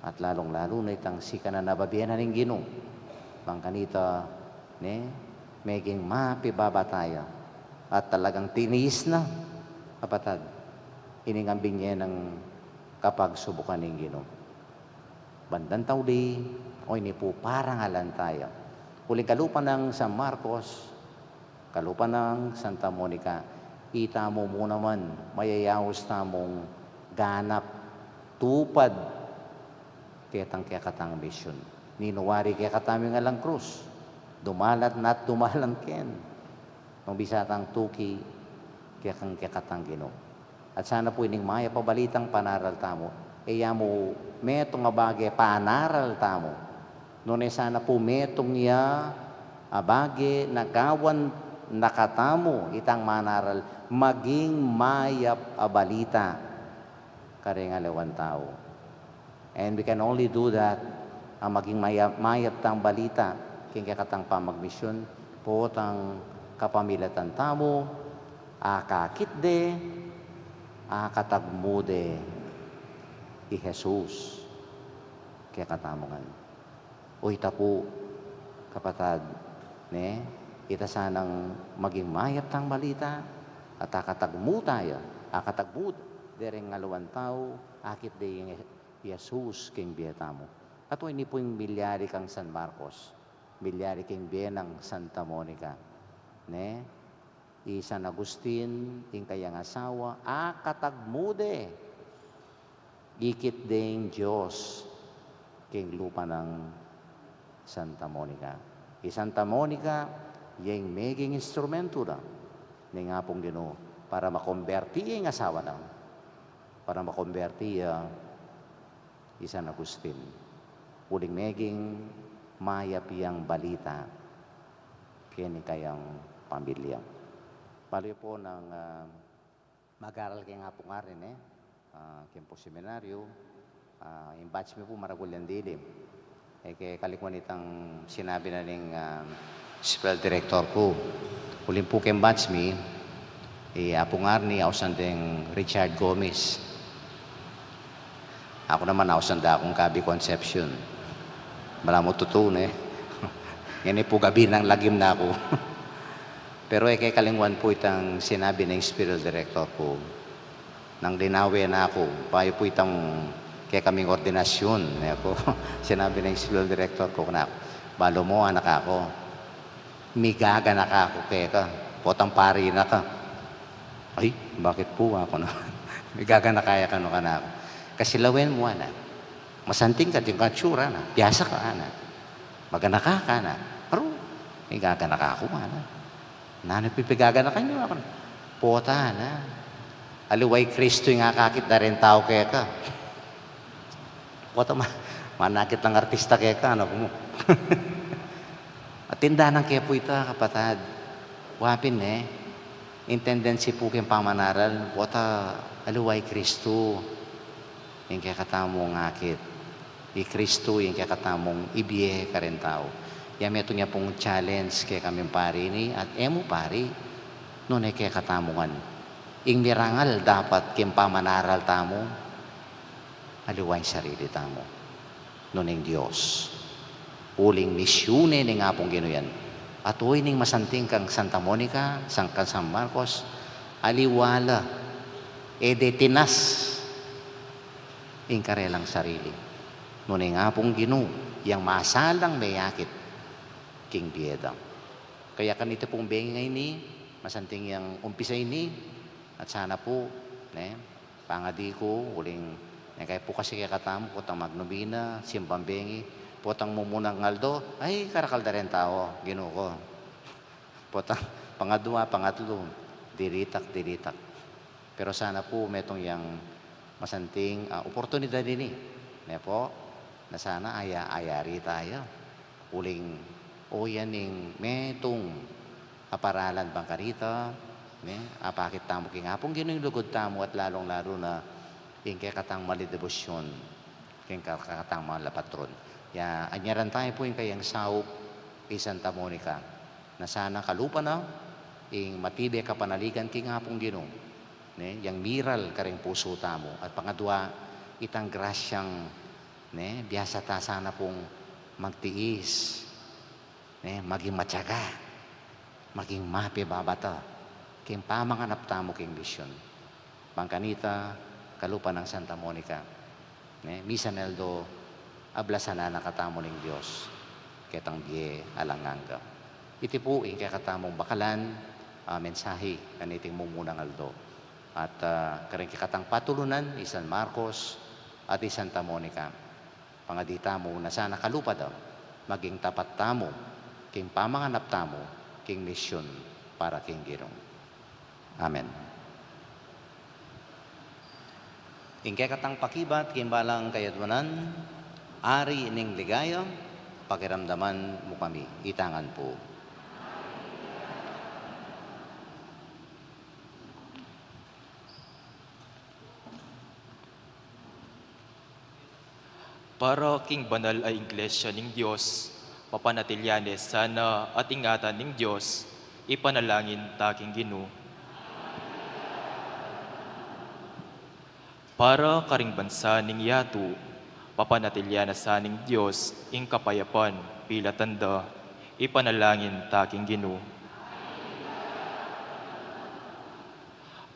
at lalung-lalu na itang sikanan a babie na ning Ginu. Bang kanita, ne, meging mapibaba taya. At talagang tiniis na, kapatad, ining ambing ye nang kapagsubukan ning Ginu. Bandang tauli, o ini pu parangalan taya. Uling kalupa nang San Marcos, kalupa nang Santa Monica, itamu mu naman, mayayaus tamung ganap, tupad ketang kekatang misyun. Ninu wari kekatamu ing alang krus, dumalan na't dumalan ken. Nung bisa tang tuki kekang kekatang Ginu. At sana pu ining mayap a balitang panaral tamu, e ya mu metung a bage panaral tamu, nune sana pu metung ya a bage na gawan na katamu itang manaral, maging mayap a balita kareng aliwang tau. And we can only do that, a maging mayap, mayap tang balita king kekatang pamagmisyun, potang kapamilatan tamu, akakit de, akatagmu de i Jesus kekatamu ngan. O ita pu, kapatad, ne, ita sanang maging mayap tang balita, at akatagmu taya, akatagmu de reng aliwang tau, akit de ing Jesus king bie tamu. At o ini pu ing milyari kang San Marcos, milyari king bie nang Santa Monica, ne? I San Agustin, ing kayang asawa, akatagmu de, ikit de ing Dios king lupa nang Santa Monica. I Santa Monica, ya ing meging instrumentu na ning Apung Ginu para makomberti ya ing asawa na, para makomberti ya i San Agustin. Uling meging mayap yang balita keni kayang pamilya. Balu yu pu nang, ah, mag-aral keng Apung Ngeni, ah, keng pu seminaryo, ah, ing batch mi pu maragul yang dilim. E ke kalingwan itang sinabi na ning, ah, spell director ku. Uling pu keng batch mi, i Apung Arnie, ausan deng Richard Gomez. Aku naman, ausan da kung Gabby Concepcion. Balamu tutu ne. Ngeni pu gabi nang lagim na ku. Pero e ke kalingwan pu itang sinabi ning spiritual director ku. Nang linawe na ku, bayu pu itang kekaming ordinasyun, ne pu. Sinabi ning spiritual director ku kanaku, "Balu mu, anak aku, migaganaka ku keka, potang pari na ka." "Ay, bakit pu?" aku na. "Migaganaka ya kanu kanaku?" "Kasi lawen mu, anak. Masanting ka, ding katsura na. Biasa ka, anak. Maganaka ka, anak." "Aru, migaganaka ku, anak." "Nanu pu ing pigaganaka yu?" aku na. "Pota na. Aliwa i Kristu ing akakit da reng tau keka. Pota ma-, manakit lang artista keka, anak mu." Atin da nang ke pu ita, kapatad. Wa pin ne, ing tendency pu keng pamanaral, pota aliwa i Kristu ing kekatamung akit. I Kristu ing kekatamung ibie kareng tau. Ya metung ya pung challenge kekami pari ini, at e mu pari, nune kekatamu ngan. Ing mirangal dapat king pamanaral tamu, aliwa ing sarili tamu, nune ing Dios. Uling misyune ning Apung Ginu yan. At uy, ning masanting kang Santa Monica, sang kang San Marcos, aliwa la, e de tinas ing karelang sarili. Nune ing Apung Ginu yang masalang meyakit king bie da. Kaya kanita pung bengi ngeni, masanting yang umpisa ini, at sana pu, ne, pangadi ku, uling, ne, kaya pu kasi kekatamu, potang magnobena, simbang bengi, potang mumunang aldo, ay, karakal da reng tau, Ginu ku. Potang pangadua, pangatlu, diritak, diritak. Pero sana pu metung yang masanting, ah, oportunidad ini. Ne pu, na sana aya-ayari taya. Uling, o yan ing metung a paralan bang kanita, ne, apakit tamu king Apung Ginu ing lugud tamu at lalung-lalu na ing kekatang mala a debosyon king kekatang mala a patron. Ya, anyaran tamu pu ing kayang saup i Santa Monica. Na sana kalupa na ing matibe a kapanaligan king Apung Ginu, ne, yang miral karing pusu tamu. At pangadua, itang grasyang, ne, biasa ta sana pung magtiis, ne, maging matiyaga, maging mapibabata king pamanganap tamu king misyon. Bang kanita, kalupa nang Santa Monica, ne, misan aldo, ablasan na katamu ning Dios ketang bie alang angga. Iti pu ing kekatamung bakalan a mensahe kaniting mumunang aldo. At, ah, karing kekatang patulunan, i San Marcos at i Santa Monica. Pangadi tamu na sana kalupa da, maging tapat tamu king pamanganap tamu king misyon para king Ginu. Amen. Ing kekatang pakibat king balang kayadwanan, Ari ning Ligaya, pakiramdaman mu kami. Itangan pu. Para king banal a Iglesia ning Dios, papanatilian ne sana at ingatan ning Dios, ipanalangin ta king Ginu. Para karing bansa ning yatu, papanatilian na sa ning Dios ing kapayapan, pilatan da, ipanalangin ta king Ginu.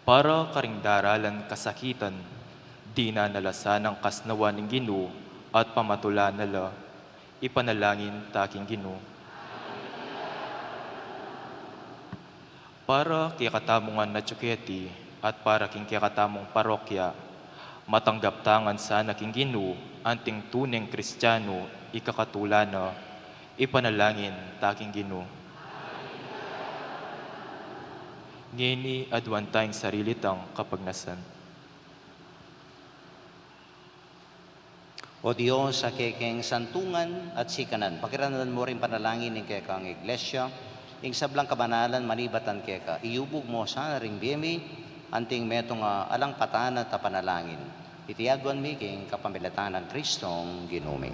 Para karing daralan kasakitan, dinan na la sanang kasnawan ning Ginu at pamatulan na la, ipanalangin ta king Ginu. Para kekatamu ngan a Duquete at para king kekatamung parokya, matanggap ta ngan sana king Ginu anting tuneng Kristiano, ikakatula na, ipanalangin ta king Ginu. Ngeni aduan tang sarili tang kapagnasan. O Dios, a kekeng santungan at sikanan, pakiramdaman mu ring panalangin ning kekang Iglesia, ing sablang kabanalan manibatan keka, iyubug mu sana ring bie mi anting metung a alang patanat a panalangin. Iti aduan mi king kapamilatan nang Kristong Ginu mi.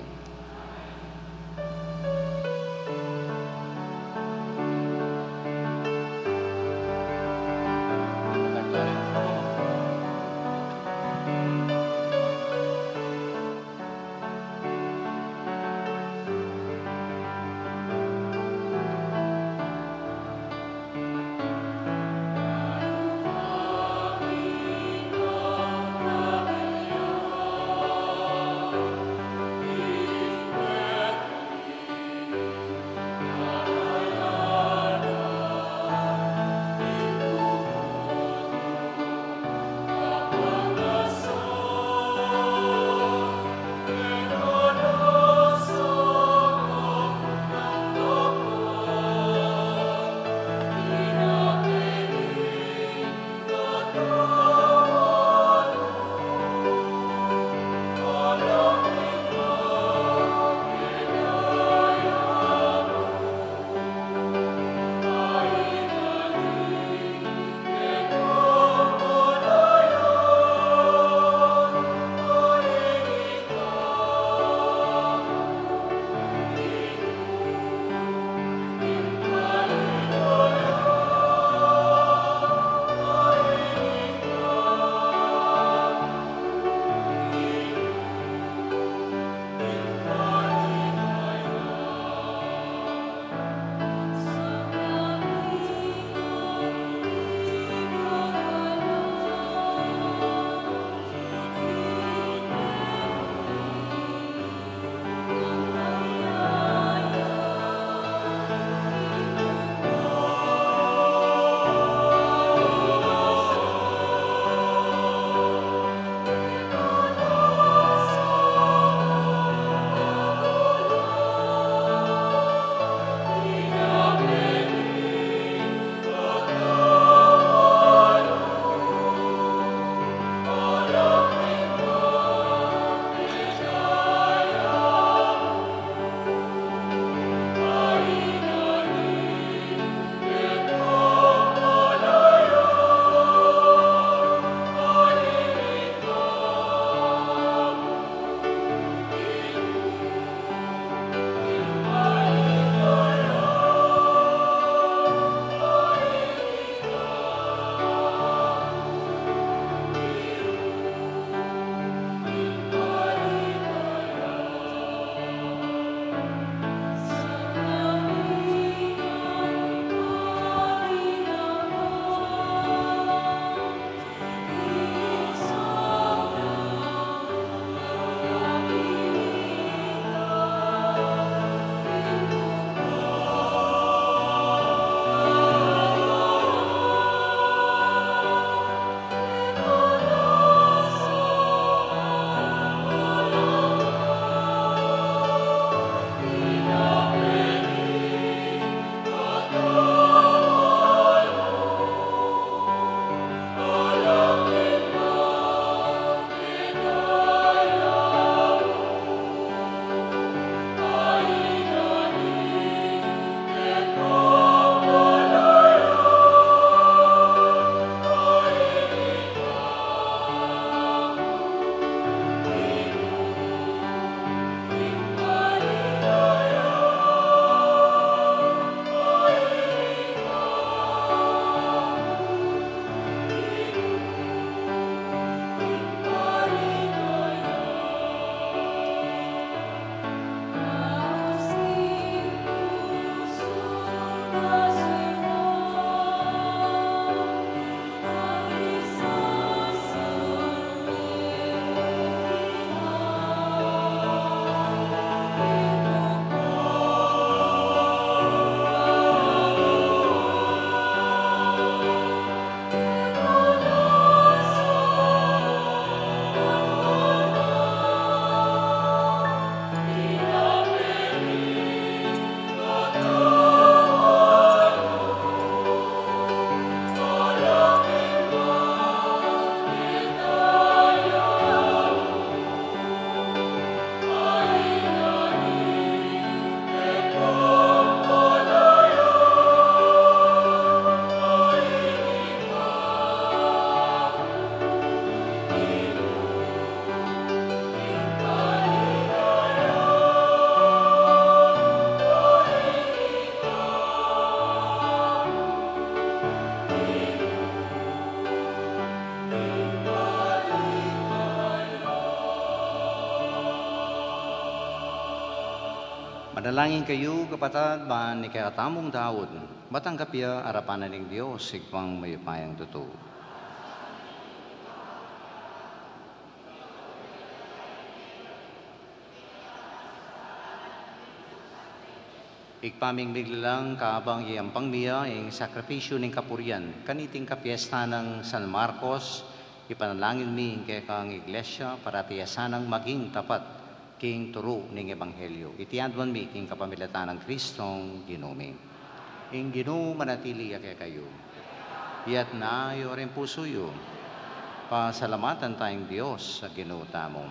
Manalangin kayu, kapatad, ban ing kekatamung daun matanggap ya arapan na ning Dios, Ibpang mayupayang tutu. Ibpa ming miglalang, kabang yayampang mi ya ing sakripisyu ning kapurian kaniting kapiestan nang San Marcos, ipanalangin mi ing kekang Iglesia, parati ya sanang maging tapat king turu ning ebanghelyo. Iti aduan mi king kapamilatan nang Kristong Ginu mi. Ing Ginu manatili ya kekayu. Itas yu ring pusu yu. Pasalamatan taya ing Dios a Ginu tamu.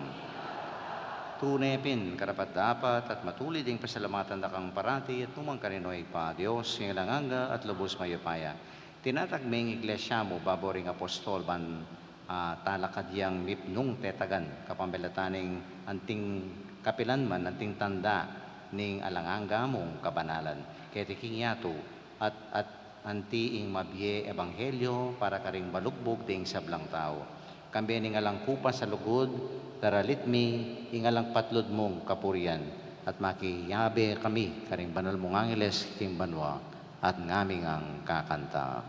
Tune pin karapat-dapat at matulid ing pasalamatan da kang parati at nukarin man, O Ibpa, Dios ning alang angga at lubus mayupaya. Tinatag me ing Iglesia mu babo ring apostol ban, ah, talakad yang mipnung tetagan kapamilatan ning anting kapilan man, anting tanda ning alang angga mung kabanalan. Keti king yatu at, at anti ing mabie ebanghelyo para karing malugbug ding sablang tau. Kambe ning alang kupas a lugud, daralit mi ing alang patlud mung kapurian, at makiyabe kami karing banal mung angeles king banua at ngaming kakanta.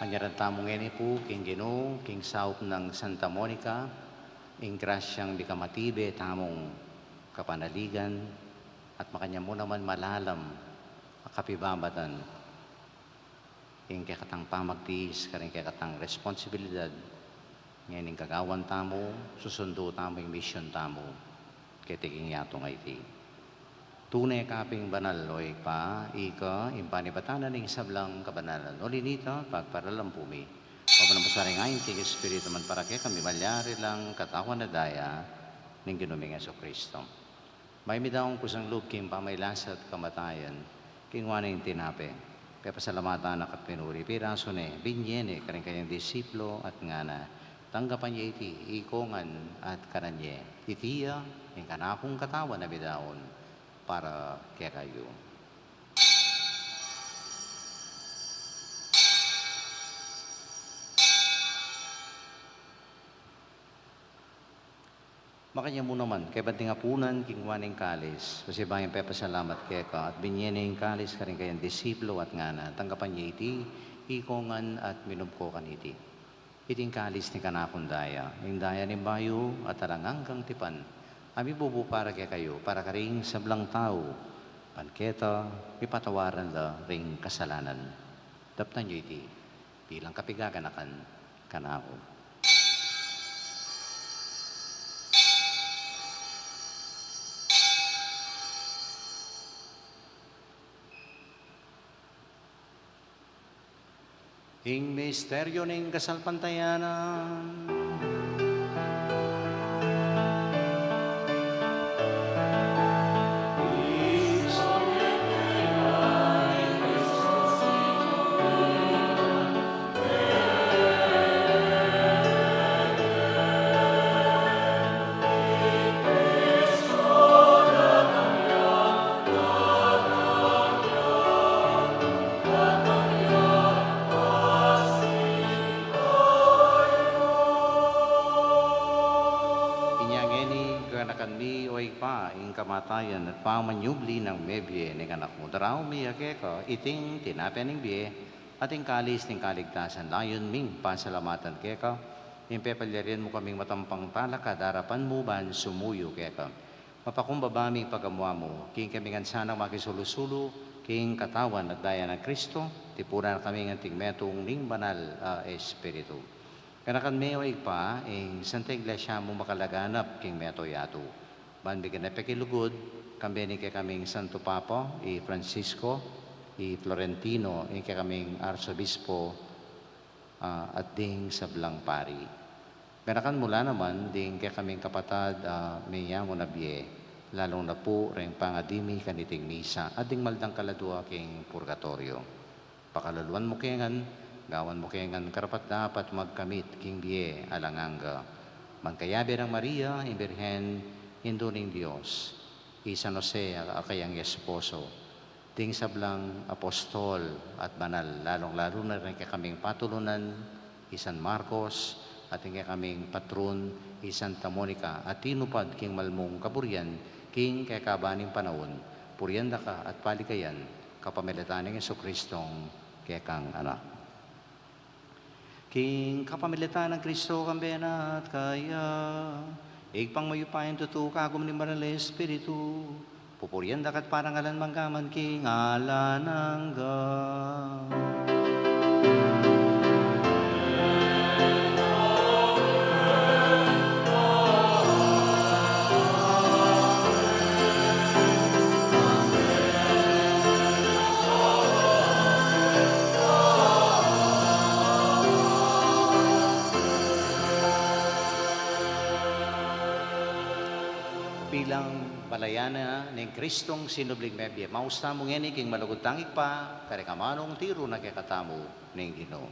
Anyaran tamu ngeni pu king Ginu, king saup nang Santa Monica, ing grasyang mikamatibe tamung kapanaligan, at makanyan mu naman malalam a kapibabatan ing kekatang pamagtiis karing kekatang responsibilidad, ngening gagawan tamu, susundu tamu ing misyun tamu keti king yatu a iti. Tune ka pin banal, O Ibpa, ika ing panibatan ning sablang kabanalan. Uli na nita, pagparalan pu mi, pamanampusaring ain king Espiritu, man para kekami malyari lang katawan at daya ning Ginu ming Jesucristo. Mayap mi daun kusang lub king pamagkasakit at kamatayan, kinua ne ing tinape, pepasalamatan na at pinuri, pirasu ne, binie ne karing kayang disipulu at ngana: Tanggapan ye iti, ikong ngan at kanan ye. Iti ya ing kanakung katawan a midaun para kekayu. Makanyan mu naman, kaybat ning apunan, kinua ne ing kalis, pasibayu yang pepasalamat keka, at binie ne ing kalis karing kayang disipulu at ngana: Tanggapan ye iti, ikong ngan at minum ko kaniti. Iti ing kalis ning kanakung daya, ing daya ning bayu at alang anggang tipan, a mibubu para kekayu, para karing sablang tau, ban keta mipatawaran la ring kasalanan. Daptan yu iti bilang kapaganakan kanaku. Ing misteryu ning kasalpantayanan. Tayan at pamanyubli nang mebie ning anak mu. Daraun mi ya keka iting tinape ning bie at ing kalis ning kaligtasan. Layun ming pasalamatan keka ing pepalyarian mu kaming matampang talakad arapan mu ban sumuyu keka. Mapakumbaba mi ing pagamuan mu king kami ngan sanang makisulu-sulu king katawan at daya nang Kristo. Tipunan na kami ngan king metung ning Banal a Espiritu. Ganakan me, o Ibpa, ing Santa Iglesia mu makalaganap king mabilug a yatu. Ban bigyan na pekilugud, kambe ning kekaming Santo Papa, i Francisco, i Florentino, ing kekaming Arsobispo, ah, at ding sablang pari. Ganakan mu la naman ding kekaming kapatad, ah, mengamu na bie, lalung na pu reng pangadi mi kaniting misa, at ding maldang kaladua king purgatorio. Pakaluluan mu ke ngan, gawan mu ke ngan karapat-dapat magkamit king bie alang angga. Mangkayabe nang Maria, ing Birhen, Indu ning Dios, i San Jose, a, a kayang esposo, ding sablang apostol at banal, lalung-lalu na ring kekaming patulunan, i San Marcos, at ing kekaming patron, i Santa Monica, a tinupad king malmung kaburian, king kekaba ning panaun, purian da ka at paligayan, kapamilatan nang Jesucristong kekang Anak. King kapamilatan nang Kristo, kambe na at kaya, Ibpang mayupayang tutu, kagum ning Banal a Espiritu, pupurian da ka at parangalan mangga man king alang angga. Bilang balayan na ning Kristong sinubling mebie, maus tamu ngeni king malugud tang Ibpa, karing amanung tiru na kekatamu ning Ginu.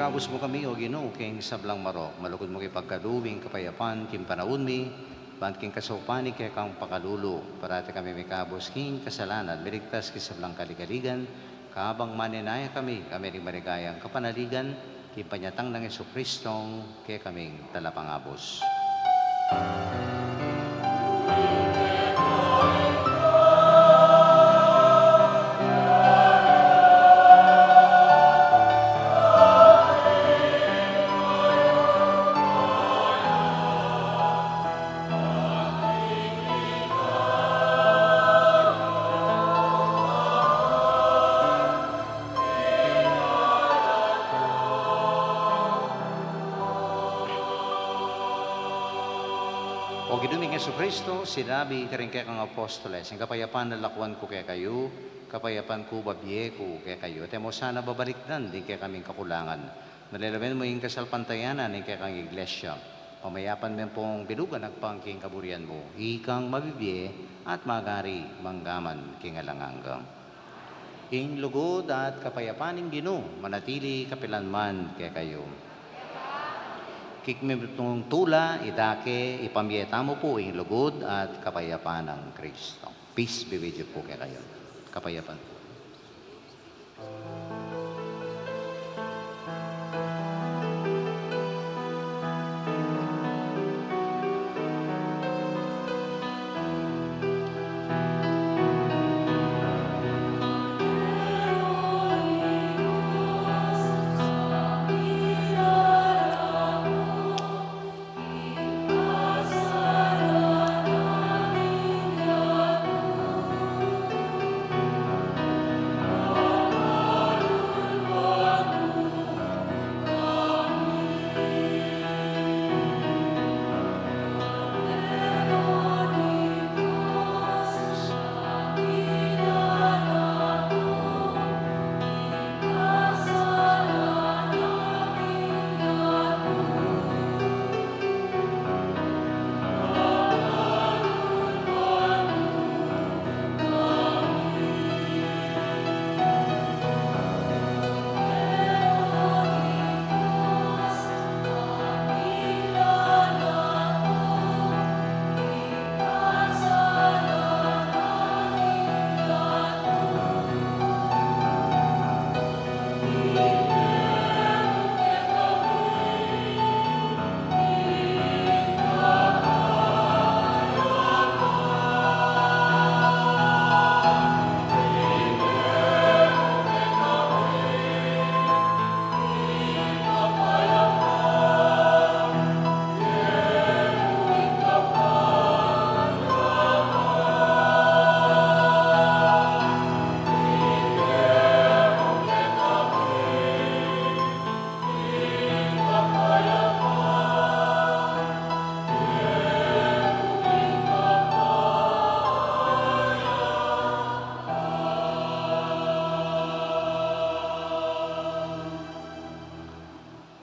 Ikabus mu kami, O Ginu, king sablang marok. Malugud mung ipagkalub ing kapayapan king panaun mi, ban king kasaupan ning kekang pakalulu, parati kami mikabus king kasalanan, miligtas king sablang kaligaligan, kabang manenaya kami, kami ring maligayang kapanaligan, king panyatang nang Jesucristong kekaming Talapangabus. Jesucristo, sinabi karing kekang apostoles, "Ing kapayapan lalakuan ku kekayu, kapayapan ku bibie ku kekayu." At e mu sana babalikdan ding kekaming kakulangan. Nalalawen mu ing kasalpantayanan ning kekang iglesia. Pamayapan me pung bilugan agpang king kaburian mu. Ikang mabibie at magari manggaman king alang angga. Ing lugud at kapayapan ning Ginu manatili kapilan man kekayu. Kikming tula, idake, ipamie tamu pu ing lugud at kapayapan nang Kristo. Peace be with you pu kekayu. Kapayapan pu.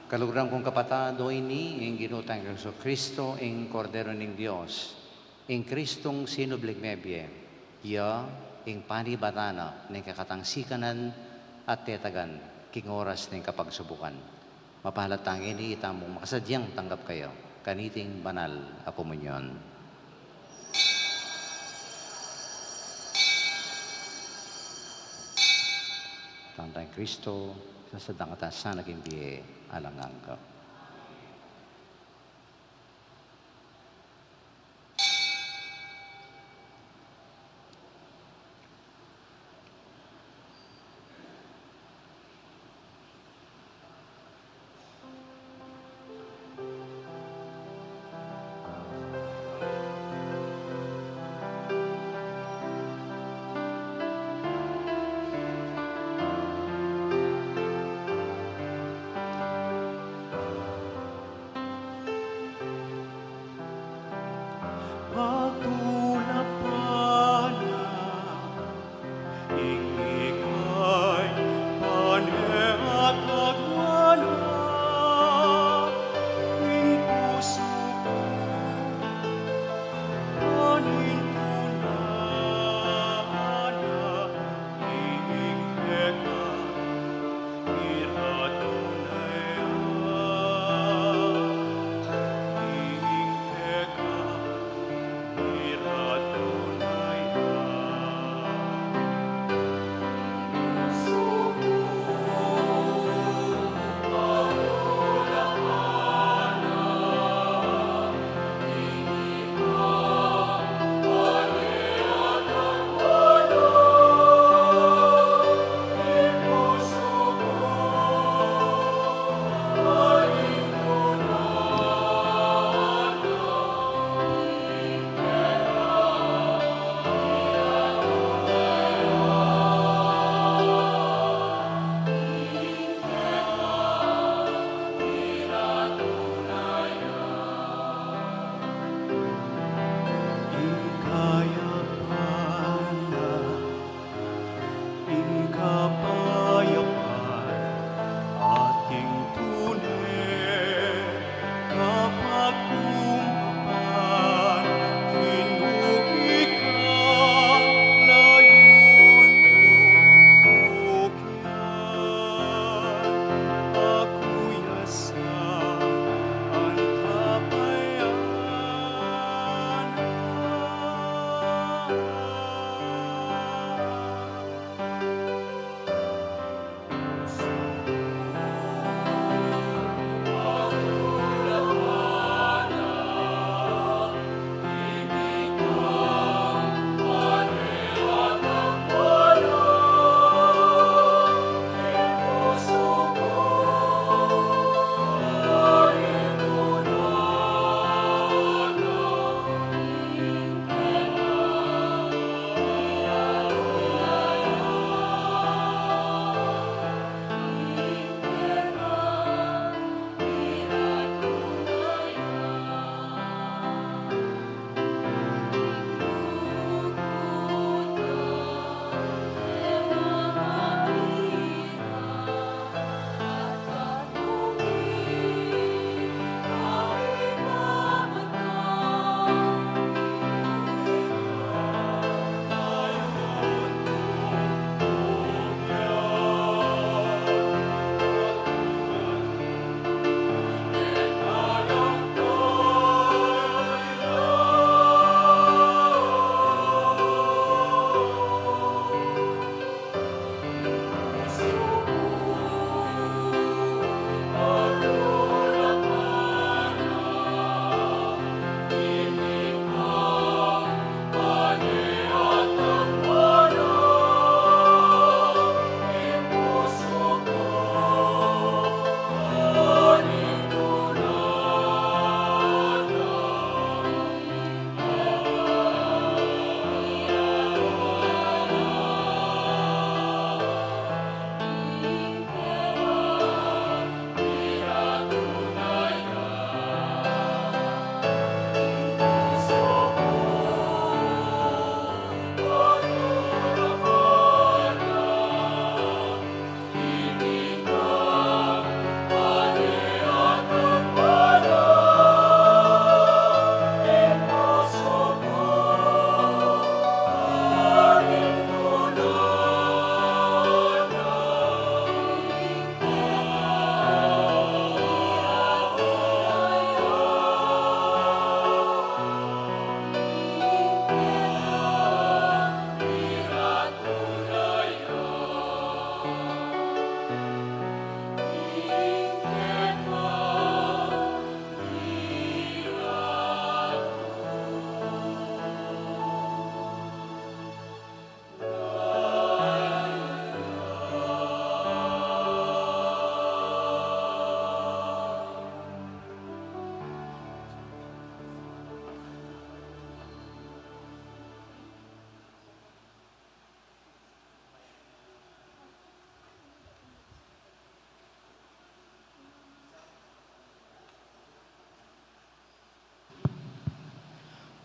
Kaluguran kung kapatad, o ini ing Ginu tang Jesucristo, ing Kordero ning Dios, ing Kristung sinubling mebie. Iya ing panibatan na ning kekatang sikanan at tetagan king oras ning kapagsubukan. Mapalad tang ini itamung makasadyang tanggap kaya kaniting banal a komunyon. Tanda ning Kristo, sasadya na katamu sana king bie alang angga.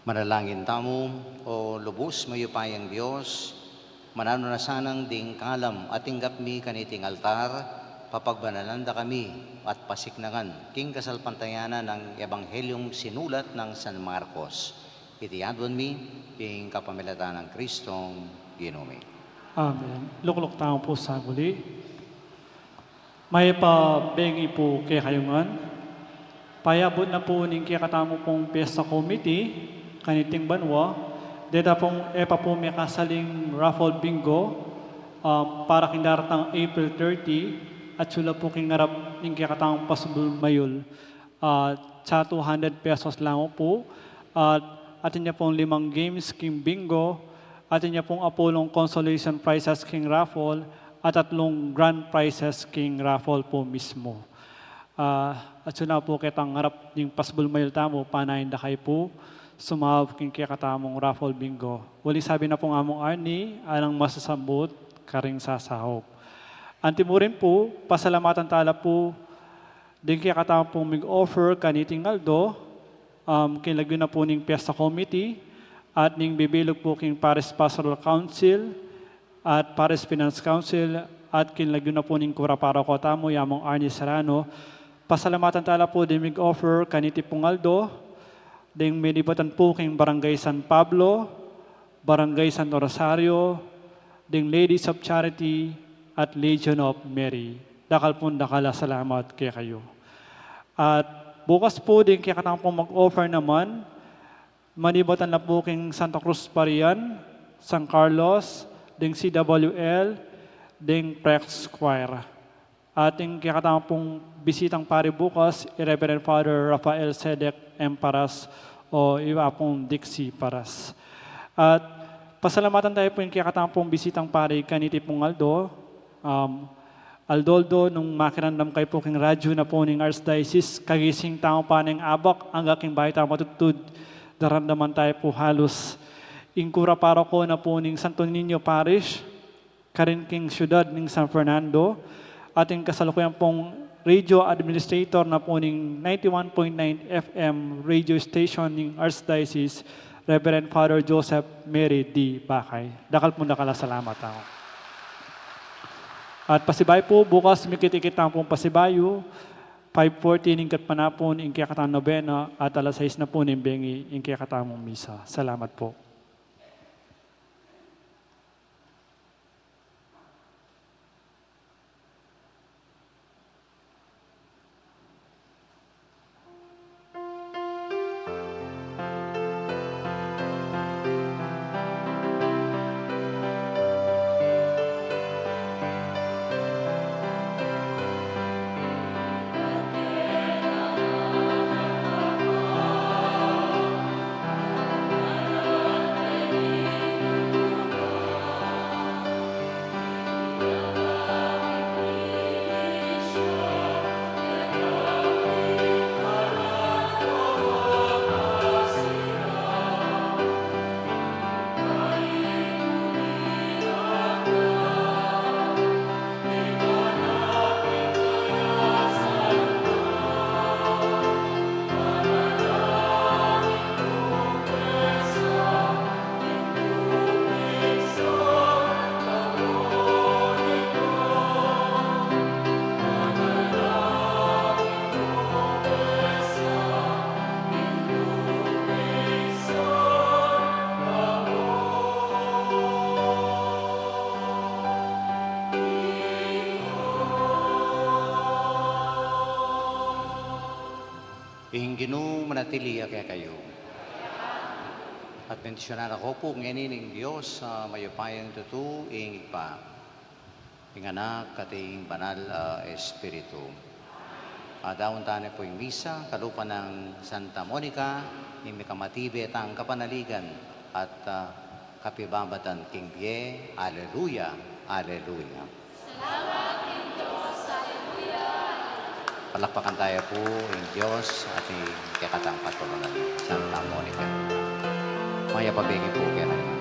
Manalangin tamu. O lubus mayupayang Dios, mananu na sanang ding kalam a tinggap mi kaniting altar, papagbanalan da kami at pasiknangan king kasalpantayanan nang Ebanghelyung sinulat nang San Marcos. Iti aduan mi king kapamilatan nang Kristong Ginu mi. Amen. Lukluk tamu pu sa guli. Mayap a bengi pu kekayu ngan. Payabut na pu ning kekatamu pung piyesta committee kaniting banua, deta pung e pa pu mekasaling raffle bingo, ah, para king daratang April thirty, at sula pu king arap ning kekatamung pasubul mayul. Ah, sa two hundred pesos la mu pu. At atin ya pung limang games king bingo, atin ya pung apulung consolation prizes king raffle, at atlung grand prizes king raffle pu mismu. Ah, at suna pu ketang arap ning pasubul mayul tamu, panayan da kayu pu sumaup king kekatamung raffle bingo. Uli sabi na pung Among Arnie, alang masasabut karing sasaup. Anti mu rin pu, pasalamatan tala pu ding kekatamung mig-offer kaniting aldo, um, king lagyu na pu ning piyesta committee, at ning bibilug pu king Parish Pastoral Council, at Parish Finance Council, at king lagyu na pu ning kura paroko tamu, i Among Arnie Serrano. Pasalamatan tala pu ding mig-offer kaniti pung aldo, ding minibatan pu king Barangay San Pablo, Barangay Santo Rosario, ding Ladies of Charity, at Legion of Mary. Dakal pung dakal a salamat kekayu. At bukas pu ding kekatamung mag-offer naman, manibatan na pu king Santa Cruz Parian, San Carlos, ding C W L, ding Prex Choir. Atin kekatamung bisitang pari bukas, i Reverend Father Rafael Sedek M. Paras o iba pung Dixie Paras. At pasalamatan tayu pu ing kekatamung bisitang pari kaniti pung aldo. Um, aldo-aldo nung makiramdam kayu pu king radyu na pu ning Archdiocese, kagising tamu pa ning abak angga king bayu tamu matudtud, daramdaman tayu pu halus ing kura paroko na pu ning Santo Niño Parish, karin king syudad ning San Fernando, at ing kasalukuyan pung radio administrator na pu ning ninety-one point nine F M radio station ning Archdiocese, Reverend Father Joseph Mary D. Bacay. Dakal pung dakal a salamat tamu. At pasibayu pu, bukas mikit-ikit tamu pung pasibayu, five forty ning katpanapun ing kekatamung nobena, at alas sais na pu ning bengi ing kekatamung misa. Salamat pu. Ing Ginu manatili ya kekayu. At bendisyunan na ko pu ngeni ning Dios a mayupayang tutu, ing Ibpa, ing Anak, at ing Banal a Espiritu. At daun tane pu ing misa kalupa nang Santa Monica, ing mikamatibe tang kapanaligan at, ah, kapibabatan king bie. Aleluya, aleluya. Salamat king Dios. Aleluya, aleluya. Palakpakan taya pu ing Dios at ing kekatang patulunan, Santa Monica. Mayap a bengi pu kekayu.